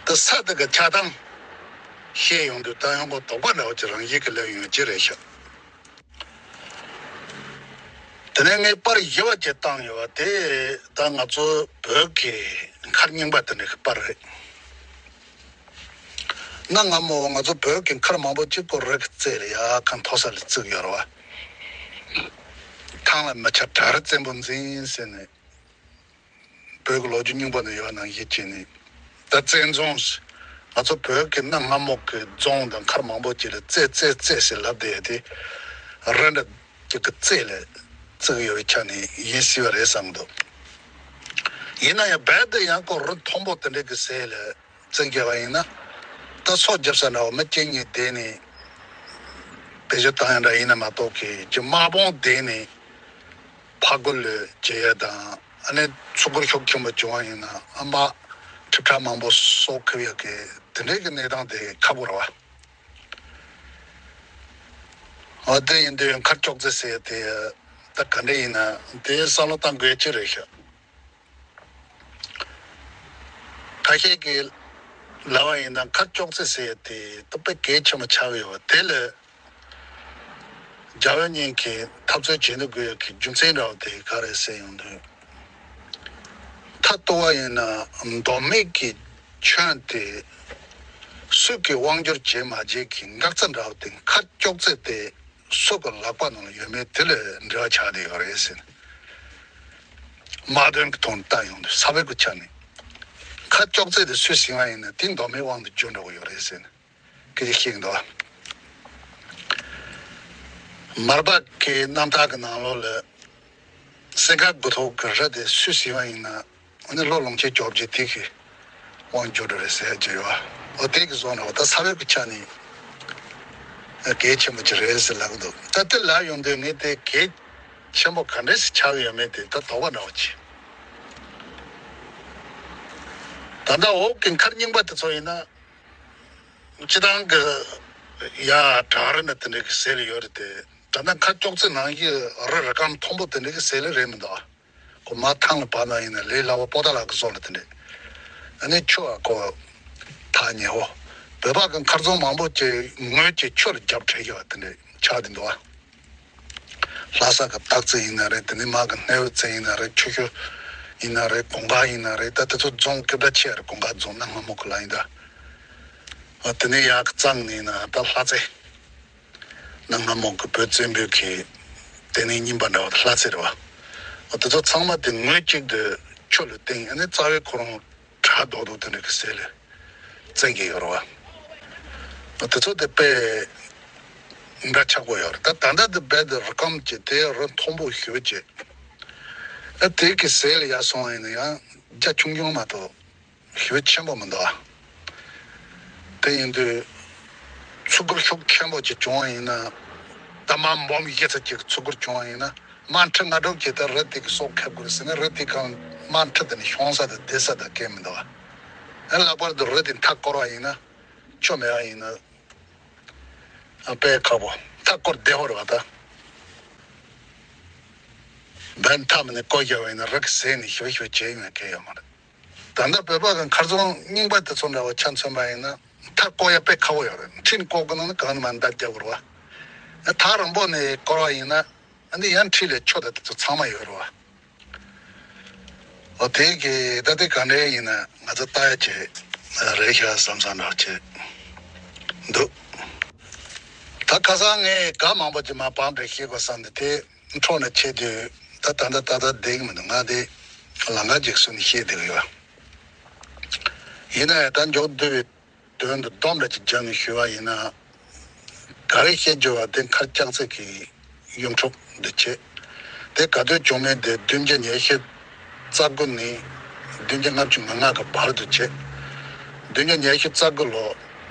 ད་ས་དེ་གི་ཆགས་སྟངས་བཤད་ཡོང་དུས་ད་ཡང་ཁོ་དོགས་པ་འདྲ་བོ་ཅིག་རང་བཞིན་གྱི་སླེབས་ཡོང་ཅི་རེད་ཤག་དེ་ནས་ངས་པར་བཞི་བ་ཅིག་བཏང་ཡོད་པ་དེ་ད་ང་ཚོ་བོད་ཀྱི་མཁར་རྙིང་པ་དེ་འདྲ་གི་པར་རེད། གནའ་སྔ་མོ་ང་ཚོ་བོད་ཀྱི་མཁར་མང་པོ་ཅིག་སྐོར་རི་གི་རྩེ་ལ་ཡར་ཁ་མཐོ་ས་ལ་བརྩིགས་ཡོད་རེད་བ། ཐང་ལ་མི་ཆ་བྲག་རི་བཙན་པོ་འཛིན་ཟེར་ནས། བོད་ཀྱི་ལོ་རྒྱུས་རྙིང་པ་ནང་ཡོད་ནང་བཞིན་བྱས་ནས། ད་བཙན་རྫོང་ཟེར། ང་ཚོ་བོད་ཀྱི་གནའ་སྔ་མོ་གི་རྫོང་དང་མཁར་མང་པོ་ཅིག་ལ་རྩེ་རྩེ་རྩེ་ཟེར་ལབ་བསྡད་ཡོད་དེ། རི་འདྲ་ཅིག་གི་རྩེ་ལ་བརྩིགས་ཡོད་པའི་ཆ་ནས་ཡིན་སྲིད་པ་རེད་བསམ་འདུག་ཡིན་ན་ཡང་རྦད་དེ་ཡང་ཁོ་རི་མཐོན་པོ་དེ་འདྲ་གི་ཟེར་ལ། བཙན་རྒྱལ་བ་ཡིན་ན། ད་སྲོག་རྒྱབ་ས་འདྲ་བོ་མི་གཅིག་གཉིས་བསྡད་ནས། བེད་སྤྱོད་བཏང་ཡ་འདྲ་ཡིན་ན་མ་གཏོགས་ཀྱི་ཀྱི་དམག་དཔུང་བསྡད་ནས། ཕར་རྒོལ་ལོས་བྱེད་ཡ་དང་ཨ་ནི་ཚུར་རྒོལ་ཤུགས་ཆེན་པོ་བྱུང་བ་ཡིན་ན་ཨ་དམག་ཁྲི་ཕྲག་མང་པོ་སྲོག་ཁེབས་ཡ་གི་དེ་འདྲའི་གི་གནས་སྟངས་དེ་ཁག་པོ་རེད་བ། འོ་དེ་ཡིན་དུས་མཁར་ཅོག་ཙེ་ཟེར་ཡ་དེ་ད་ག་འདྲ་ཡིན་ན་དེ་བསམ་བློ་བཏང་དགོས་ཡ་ཅི་རེད་ཤག་ཁ་ཤས་ཀྱིས་ལབ་པ་ཡིན་ན་མཁར་ཅོག་ཙེ་ཟེར་ཡ་དེ་ད་དཔེ་གལ་ཆེན་པོ་ཆགས་ཡོད་པ་དེ་ལ་རྒྱ་བོད་གཉིས་ཀྱིས་འཐབ་རྩོད་བྱེད་འདུག་དགོས་ཡ་གི་རྒྱུ་མཚན་འདྲ་བོ་དེ་ག་རེ་ཟེར་ཡོང་དུས། མཐའ་གཏུགས་པ་ཡིན་ན་མདོ་སྨད་ཀྱི་ཁྱོན་དེ་སུ་གིས་དབང་སྒྱུར་བྱེད་མ་བྱེད་ཀྱི་འགག་རྩ་འདྲ་བོ་དེ་མཁར་ཅོག་ཙེ་དེ་སུ་གི་ལག་པ་ནང་ལ་ཡོད་མེད་དེ་ལ་འབྲེལ་བ་ཆགས་བསྡད་ཡོད་རེད་ཟེར་ནས། དམག་དོན་གྱི་ཐོག་ནས་བལྟ་ཡོང་དུས་ས་བབ་ཀྱི་ཆ་ནས་མཁར་ཅོག་ཙེ་དེ་སུས་ཟིན་པ་ཡིན་ན་དེ་མདོ་སྨད་དབང་དུ་བསྒྱུར་འགྲོ་གི་ཡོད་རེད་ཟེར་ནས་སྐད་ཆ་བཤད་ཀྱི་འདུག་མར་པ་གི་རྣམ་ཐར་གྱི་ནང་ལོགས་ལ་སེང་དཀར་དགུ་ཐོག་གི་རི་དེ་སུས་ཟིན་པ་ཡིན་ན་ཨ་ནི་ལྷོ་ལུང་ཁྱེད་བཅོ་བརྒྱད་དེ་གི་དབང་བསྒྱུར་འགྲོ་རེད་ཟེར་གྱི་ཡོད། འོ་དེ་གི་བཟོ་འདྲ་བོ་ད་ས་བབ་ཀྱི་ཆ་ནས་གལ་ཆེན་པོ་ཅིག་རེད་ཟེར་ལབ་ཀྱི་འདུག་ད་དེ་ལབ་ཡོང་དུས་ངས་དེ་གལ་ཆེན་པོ་ག་འདྲས་སེ་ཆགས་ཡོད་མེད་དེ་ད་དོགས་པ་འདྲ་བོ་ཅིག་ད་ལྟ་འོག་གི་མཁར་རྙིང་པ་དེ་ཚོ་ཡིན་ན། སྤྱི་བཏང་གི་ཡ་བྲག་རི་ནི་དེ་འདྲའི་གི་ཟེར་ཡོད་རེད་དེ། ད་ལྟ་མཁར་ཅོག་ཙེ་ནང་གི་རི་རི་སྒང་མཐོན་པོ་དེ་འདྲའི་གི་ཟེར་ལེ་རེད་མི་འདུག་ཁོ་མར་ཐང་ལ་བབས་ན་ཡིན་ན་ལས་སླ་བོ་པོ་ཏཱ་ལ་གི་བཟོ་ལ་དེ་འདྲའི། ཨ་ནི་ཆུ་བ་ཁོ་ཐག་ཉེ་བོ། བོད་པ་གི་མཁར་རྫོང་མང་པོ་ཅིག་ངོས་ཀྱི་ཆུ་ལ་རྒྱབ་བྲལ་ཡོད་དེ་འདྲའི་ཆགས་དེ་འདུག་ལྷ་ས་གི་སྟག་རྩེ་ཡིན་ན་རེད། དེ་ནས་མར་གི་སྣེའུ་རྩེ་ཡིན་ན་རེད། ཆུ་ཤུར་ཡིན་ན་རེད། གུང་དཀར་ཡིན་ན་རེད། ད་དེ་ཚོ་རྫོང་སྐད་གྲགས་ཆེ་བ་རེད། གུང་དཀར་རྫོང་གནའ་སྔ་མོ་གི་ལ་ཡིན་ད། ཨ་དེ་ནས་ཡར་གི་གཙང་ནས་ན་ད་ལྷ་རྩེ། གནའ་སྔ་མོ་གི་བོད་བཙན་པོའི་གི་དེ་ནས་རྙིང་པ་འདྲ་བ་ལྷ་རྩེ་རེད་བ། ཨ་དེ་ཚོ་ཚང་མ་དེ་ངོས་གཅིག་ཏུ་ཆུ་ལ་བཏིང་། ཨ་ནི་རྩ་བའི་ཁོ་རང་བྲག་རྡོག་རྡོག་དེ་འདྲ་གི་ཟེར་ལེ་བཙན་གྱི་ཡོད་རེད་བ། ཨ་དེ་ཚོ་དེ་དཔེ་འདྲ་ཆགས་པོ་ཡོད་རེད། ད་ད་ལྟ་དེ་རྦད་དེ་རི་སྒང་གི་དེ་རི་མཐོན་པོ་ཞེ་པོ་ཅིག་ཨ་དེ་གི་ཟེར་ལེ་ཡར་སོང་བ་ཡིན་ན་ཡང་རྒྱ་ཆུང་ཆུང་མ་གཏོགས། ཞེ་པོ་ཆེན་པོ་མི་འདུག་ཨ། དེ་ཡིན་དུས་ཚུར་རྒོལ་ཤུགས་ཆེན་པོ་ཅིག་བྱུང་བ་ཡིན་ན། ད་མར་འབུམ་བཞི་ཙམ་ཅིག་ཚུར་རྒོལ་བྱུང་བ་ཡིན་ན། དམག་ཁྲི་ལྔ་དྲུག་ཅིག་ད་རི་དེ་གི་སྲོག་ཁེབས་དགོས་ཟེར་ན་རི་དེ་གང་དམག་ཁྲི་དེ་ནི་ཤོང་ས་དང་བསྡད་ས་དང་གང་མི་འདུག་ཨ། ཨ་ལྷག་པར་དུ་རི་དེ་མཐའ་བསྐོར་བ་ཡིན་ན། ཆུ་མེད་པ་ཡིན་ན། ཨ་དཔེ་ཁག་པོ། མཐའ་བསྐོར་བདེ་བོ་རེད་བ་ད། བན་མཐའ་མ་ནས་བསྐོར་བཞག་པ་ཡིན་ན་རི་གི་ཟེར་ནས་ཞེ་པོ་ཞེ་པོ་བྱེད་ཡོང་མཁན་ཡོད་མ་རེད། ད་ལྟ་བོད་པ་གི་མཁར་རྫོང་རྙིང་པ་དེ་ཚོ་འདྲ་བ་ཆ་མཚོན་པ་ཡིན་ན་མཐའ་བསྐོར་ཡ་དཔེ་ཁག་པོ་ཡོད་རེད། འཁྲིས་ནས་བསྐོར་དགོས་ན་ནི་གང་ནས་མར་མདའ་རྒྱག་དགོས་རེད་བ། ཐག་རིང་པོ་ནས་བསྐོར་བ་ཡིན་ན་ཨ་ནི་ཡང་འཁྲིས་ལ་ཆུ་དང་དེ་ཚོ་ཚང་མ་ཡོད་རེད་བ། འོ་དེ་གི་ད་དེ་ག་འདྲ་ཡིན་ན་ང་ཚོ་ལྟ་ཡ་ཆེ་རེད་ཤག་བསམ་བསམ་འདྲ་བ་ཆེ་འདུག་ད་ཁ་སང་ངས་ག་མང་པོ་ཅིག་མར་བང་བསྒྲིགས་ཤེས་དགོས་བསམ་འདུག་དེ། འཕྲོ་ན་ཆེ་དུས་ད་ད་ད་ད་ད་བསྡད་ཀྱི་མི་འདུག་ང་དེ་ལམ་ཁ་ཅིག་སུ་ནས་བཤད་བསྡད་ཀྱི་ཡོད། ཡིན་ན་ཡང་ད་མགྱོགས་བསྡུ་བའི་དོན་དུ་སྡོམ་ར་ཅིག་སྦྱར་ནས་ཞུ་བ་ཡིན་ན། ག་རེ་བཤད་རྒྱུ་བ་དེ་མཁར་ལྕགས་རྩེ་གི་ཡུལ་འཁྲུག་འདི་བྱས། དེ་ག་དུས་བྱུང་མིན་དེ་བདུན་བརྒྱ་ཉི་ཤུ་རྩ་དགུ་ནས་ བདུན་བརྒྱ་ལྔ་བཅུ་ང་ལྔ་གི་བར་དུ་བྱས། བདུན་བརྒྱ་ཉི་ཤུ་རྩ་དགུ་ལོ་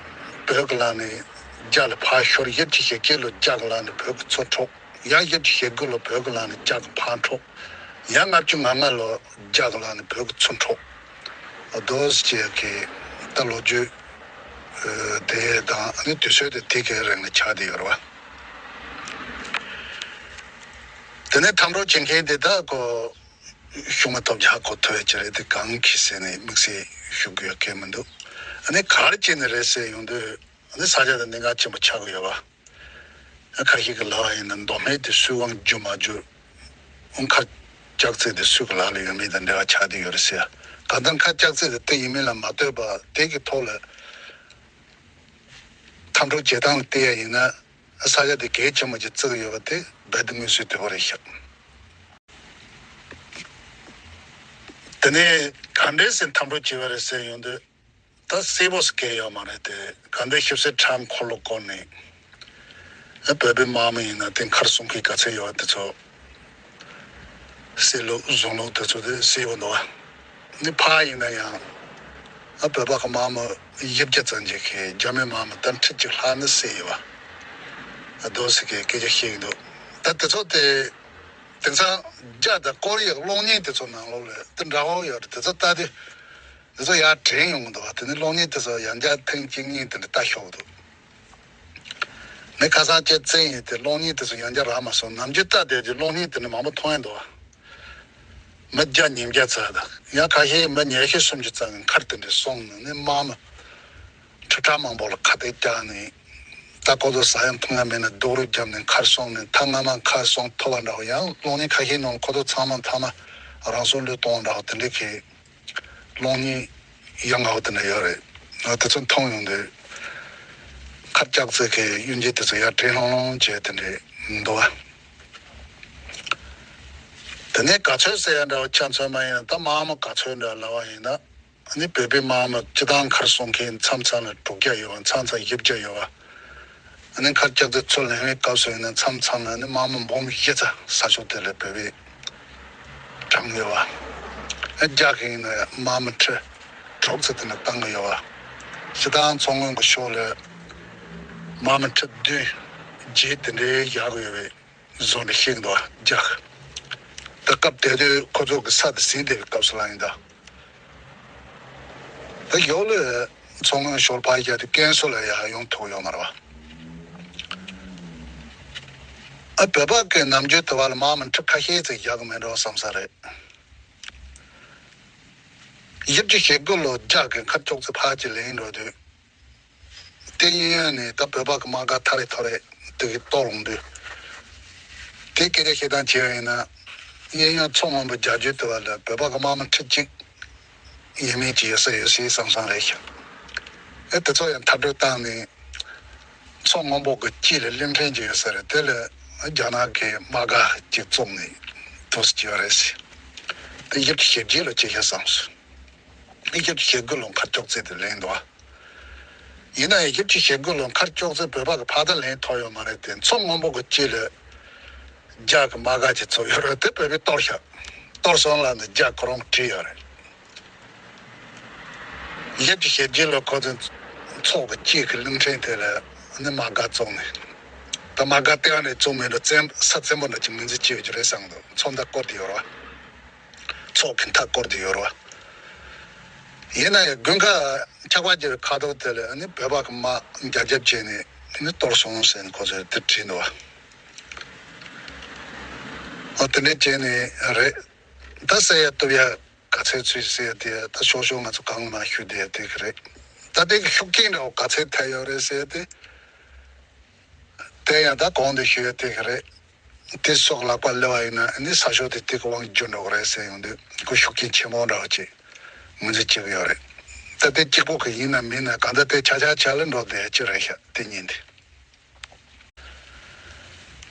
བོད་ཀྱི་ལག་ནས་རྒྱ་ལ་ཕར་ཤོར། དབྱིབས་ཀྱི་ཞེ་བརྒྱད་ལོ་རྒྱ་གི་ལག་ནས་བོད་ཀྱི་ཚུར་འཕྲོག། ཡང་དབྱིབས་ཀྱི་ཞེ་དགུ་ལོ་བོད་ཀྱི་ལག་ནས་རྒྱ་གི་ཕར་འཕྲོག། ཡང་ལྔ་བཅུ་ང་ལྔ་ལོ་རྒྱ་གི་ལག་ནས་བོད་ཀྱི་ཚུར་འཕྲོག། རྡོ་སི་ཅེ་གི་ད་ལོ་རྒྱུས་དེ་དང་ནི་དུས་ཚོད་དེ་དེ་གའི་རིང་ལ་ཆགས་བསྡད་ཡོད་རེད་བ། དེ་ནས་འཐབ་འཁྲུག་བྱེད་མཁན་དེ་དག་གོ་ཤུགས་མ་ཐོབ་རྒྱ་གོ་ཐོས་ཀྱི་རེད། དེ་གང་གི་ཟེར་ནས་དམིགས་བསལ་ཞུ་དགོས་ཡ་གལ་མི་འདུག། ཨ་ནི་ག་རེ་བྱས་ནས་རེད་ཟེར་ཡོང་དུས། ཨ་ནི་ས་ཆ་དེ་གནད་འགག་ཆེན་པོ་ཆགས་ཀྱི་ཡོད་པ། ཨ་ཁ་ཤས་ཀྱི་ལབ་པ་ཡིན་ན་མདོ་སྨད་དེ་སུས་དབང་བསྒྱུར་མ་བསྒྱུར། ཨང་མཁར་ལྕགས་རྩེ་དེ་སུ་གི་ལག་ལ་ཡོད་མེད་དང་འབྲེལ་བ་ཆགས་བསྡད་ཡོད་རེད་ཟེར་ཡ། གང་ལྟར་མཁར་ལྕགས་རྩེ་དེ་དེ་ཡིན་མིན་ལ་མ་ལྟོས་པ་དེ་གི་ཐོག་ལ་འཐབ་འཁྲུག་བྱེད་སྟངས་ལ་བལྟས་ཡ་ཡིན་ན། ཨ་ས་ཆ་དེ་གལ་ཆེན་པོ་ཅིག་བརྩི་གི་ཡོད་པ་དེ་རྦད་དེ་མངོན་གསལ་དོད་པོ་རེད་ཤག། དེ་ནས་ག་འདྲས་སེ་འཐབ་འཁྲུག་བྱས་པ་རེད་ཟེར་ཡོང་དུས། ད་གསལ་པོ་ཟེར་མཁན་ཡོད་མ་རེད་དེ། ག་འདྲས་ཞིབ་གསལ་ཁྲ་འཁོར་ལོ་བསྐོར་ནས། ཨ་བོད་པའི་དམག་མི་ཡིན་ན་དེ་མཁར་སྲུང་མཁན་ག་ཚད་ཡོད་པ་དེ་ཚོ། བསད་ལུགས་བཟུང་ལུགས་དེ་ཚོ་དེ་གསལ་པོ་འདུག་བ། ནི་ཕར་ཡིན་ན་ཡང་། ཨ་བོད་པ་གི་དམག་མི་བཞི་བརྒྱ་ཙམ་ཅིག་གིས་རྒྱ་མིའི་དམག་མི་ཏན་ཁྲི་གཅིག་ལྷག་ནི་བསད་ཡོད་པ། ཨ་རྡོ་སི་ཀའི་སྐད་ཆ་བཤད་ཀྱི་འདུག། ད་དེ་ཚོ་དེ། དེང་སང་རྒྱ་དང་ཀོ་རི་ཡའི་གློག་བརྙན་དེ་ཚོ་ནང་ལོགས་ལ་དེ་འདྲ་བོ་ཡོད་རེད། དེ་ཚོ་ལྟ་དུས། དེ་ཚོ་ཡར་དྲན་ཡོང་གི་འདུག་བ། དེ་ནི་གློག་བརྙན་དེ་ཚོ་ཡང་བསྐྱར་ཐེངས་གཅིག་གཉིས་དེ་འདྲ་ལྟ་ཤོག་འདུག། ངས་ཁ་སང་བྱས་ཙང་ཡིན་ཏེ་གློག་བརྙན་དེ་ཚོ་ཡང་བསྐྱར་རག་མ་སོང་། ནམ་རྒྱུན་ལྟ་བསྡད་ཀྱི་གློག་བརྙན་དེ་ནི་མང་པོ་མཐོང་ཡ་འདུག་བ། མི་བརྒྱ་ཉིས་བརྒྱ་ཙམ་དང་ཡང་ཁ་ཤས་མི་ཉི་ཤུ་སུམ་ཅུ་ཙམ་གྱི་མཁར་དེ་འདྲ་སྲུང་ནས་ནི་དམག་མི་ཁྲི་ཕྲག་མང་པོ་ལ་ཁ་གཏད་བཅག་ནས། ད་ཁོ་ཚོ་ཟ་ཡ་འཐུང་ཡ་མེད་ན་རྡོག་རོལ་བརྒྱབ་ནས་མཁར་སྲུང་ནས། ད་སྔ་མ་མཁར་སྲུང་ཐུབ་པ་འདྲ་བོ། ཡང་གློག་བརྙན་ཁ་ཤས་ནང་ཁོ་ཚོ་ཚང་མ་མཐའ་མ་རང་སྲོག་བློས་གཏོང་འདྲ་བོ་དེ་འདྲའི་གི་གློག་བརྙན་ཡ་ང་བོ་དེ་འདྲ་ཡོད་རེད། ང་དེ་ཚོ་མཐོང་ཡོང་དུས་མཁར་ལྕགས་རྩེ་གི་གཡུལ་འགྱེད་དེ་ཚོ་ཡར་དྲན་ལྷང་ལྷང་བྱས་དེ་འདྲའི་འདུག་བ། དེ་ནས་ག་ཚོད་ཟེར་ཡ་འདྲ་བོ་ཆ་མཚོན་པ་ཡིན་ན། ད་དམག་མི་ག་ཚོད་འདྲ་ལབ་པ་ཡིན་ན། ཨ་ནི་བོད་པའི་དམག་མི་སྤྱི་བཏང་མཁར་སྲུང་མཁན་མཚམས་མཚམས་ལ་དྲུག་བརྒྱ་ཡོད་པ། མཚམས་མཚམས་བཞི་བརྒྱ་ཡོད་པ། ཨ་ནི་མཁར་ལྕགས་རྩེ་ཚུར་ལེན་པའི་སྐབས་སུ་ཡིན་ན་མཚམས་མཚམས་ལ་ནི་དམག་མི་འབུམ་བཞི་ཙམ་ས་ཕྱོགས་དེ་ལ་བོད་པའི་དྲངས་ཡོད་པ། ཨ་རྒྱ་གིས་ནི་དམག་མི་ཁྲི་དྲུག་ཙམ་དེ་ནས་བཏང་གི་ཡོད་པ། སྤྱི་བཏང་མཚོ་སྔོན་གྱི་ཕྱོགས་ལ་དམག་མི་ཁྲི་བདུན་བརྒྱད་དེ་འདྲའི་བཞག་གི་ཡོད་པའི་བཟོ་འདྲ་ཞིག་འདུག་བ། རྒྱ་གི། ད་སྐབས་དེ་དུས་ཁོ་ཚོ་གི་ས་དེ་ཟིན་བསྡད་པའི་སྐབས་སུ་ལ་ཡིན་ད། ད་ཡོག་ལ་མཚོ་སྔོན་ཞོར་ཕར་བཞག་དེ་ཀན་སུའུ་ལ་ཡར་ཡོང་ཐུབ་ཡོད་མ་རེད་བ། ཨ་བོད་པ་གི་ནམ་རྒྱུན་དུ་བ་ལ་དམག་མི་ཁྲི་ཁ་ཤས་ཙམ་བཞག་གི་མེད་འགྲོ་བསམ་ས་རེད། དབྱིབས་ཀྱི་ཞེ་དགུ་ལོ་རྒྱ་གི་མཁར་ལྕགས་རྩེ་ཕར་གྱི་ལེན་འགྲོ་དུས། དེ་གཡས་གཡོན་ནས་ད་བོད་པ་གི་དམག་སྒར་ཐ་རེ་ཐོ་རེ་དེ་གི་གཏོར་ཡོང་དུས། དེ་སྐད་ཆ་བཤད་སྟངས་བྱས་པ་ཡིན་ན། གཡས་གཡོན་མཚོ་སྔོན་པོ་རྒྱ་རྒྱུད་དུ་བ་ལ་བོད་པ་གི་དམག་མི་ཁྲི་གཅིག་ཡས་མས་ཀྱི་ཡོད་ས་ཡོད་སྲིད་བསམ་བསམ་རེད་ཤག། ཨེ་དེ་ཚོ་ཡང་མཐར་སྐྲོད་བཏང་ནས། མཚོ་སྔོན་པོ་གི་དཀྱིལ་ལ་གླིང་ཕྲན་ཅིག་ཡོད་ས་རེད། དེ་ལ་རྒྱ་ནག་གི་དམག་སྒར་ཅིག་བཙུགས་ནས་དུས་སུ་བྱས་པ་རེད་ཟེར། དེ་དབྱིབས་ཀྱི་ཞེ་བརྒྱད་ལོ་སྐྱེས་ཤག་བསམ་སོང་། དབྱིབས་ཀྱི་ཞེ་དགུ་ལོ་མཁར་ལྕགས་རྩེ་དེ་ལེན་འདུག་བ། ཡིན་ན་ཡང་དབྱིབས་ཀྱི་ཞེ་དགུ་ལོ་མཁར་ལྕགས་རྩེ་བོད་པ་གི་ཕར་ད་ལེན་ཐུབ་ཡོད་མ་རེད་དེ། མཚོ་སྔོན་པོ་གི་དཀྱིལ་ལ་རྒྱ་གི་དམག་སྒར་ཅིག་བཙུགས་ཡོད་རེད། དེ་བོད་པས་གཏོར་ཤག། གཏོར་སོང་ལབ་ནས་རྒྱ་ཁོ་རང་བྲིས་ཡོད་རེད། དབྱིབས་ཀྱི་ཞེ་བརྒྱད་ལོ་ཁོ་ཚོའི་ཚོགས་ཀྱི་དཀྱིལ་གྱི་གླིང་ཕྲན་དེ་ལ་ནི་དམག་སྒར་བཙུགས་ནས། ད་དམག་སྒར་ལྟེ་བ་ནས་བཙུགས་མེད་འགྲོ། བཙན་ས་བཙན་པོ་འདྲ་ཅིག་ངོས་འཛིན་བྱས་ཡོད་ཀྱི་རེད་བསམ་གི་འདུག། མཚོ་མཐའ་བསྐོར་ཏེ་ཡོད་རེད་བ། མཚོ་གི་མཐའ་བསྐོར་ཏེ་ཡོད་རེད་བ། ཡིན་ན་ཡང་དགུན་ཁ་འཁྱག་པ་རྒྱག་པའི་ཁ་ཐོག་དེ་ལ་ནི་བོད་པ་གི་དམག་རྒྱ་རྒྱབ་བྱས་ནས་ནི་གཏོར་སོང་ཟེར་ནས་ཁོ་ཚོས་དེ་བྲིས་འདུག་བ། ཨོ་དེ་འདྲ་བྱས་ནས་རེད། ད་ཟེར་ཡ་བཏུབ་ཡ་ག་ཚད་ཚུད་ཟེར་ཡ་དེ་ད་ཤོག་ཤོག་ང་ཚོ་གང་མང་ཞུ་བསྡད་ཡ་དེ་གི་རེད། ད་དེ་གི་ཤུགས་རྐྱེན་འདྲ་བོ་ག་ཚད་ཐེབས་ཡོད་རེད་ཟེར་ཡ་དེ། དེ་ཡང་ད་གོང་དུ་ཞུས་ཡ་དེ་གི་རེད། དེ་སོགས་ལག་པ་སླེབས་པ་ཡིན་ན་ནི་ས་ཕྱོགས་དེ་དེ་གི་དབང་བསྒྱུར་འགྲོ་གི་རེད་ཟེར་ཡོང་དུས་ཁོ་ཤུགས་རྐྱེན་ཆེན་པོ་འདྲ་བོ་ཅིག་ངོས་འཛིན་བྱེད་ཀྱི་ཡོད་རེད། ད་དེ་གཅིག་པོ་གི་ཡིན་ན་མིན་ན་གང་ལྟར་དེ་ཆ་ཆ་ཆ་ལ་འགྲོ་བསྡད་ཡ་ཅིག་རེད་ཤག་དེ་ཉིན་དེ།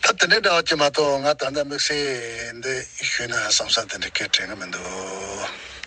ད་དེ་འདྲའི་འདྲ་བ་ཅིག་མ་གཏོགས་ང་ད་ལྟ་དམིགས་བསལ་འདི་ཞུས་ན་བསམ་བསམ་དེ་འདྲའི་སྐད་དྲན་གི་མི་འདུག།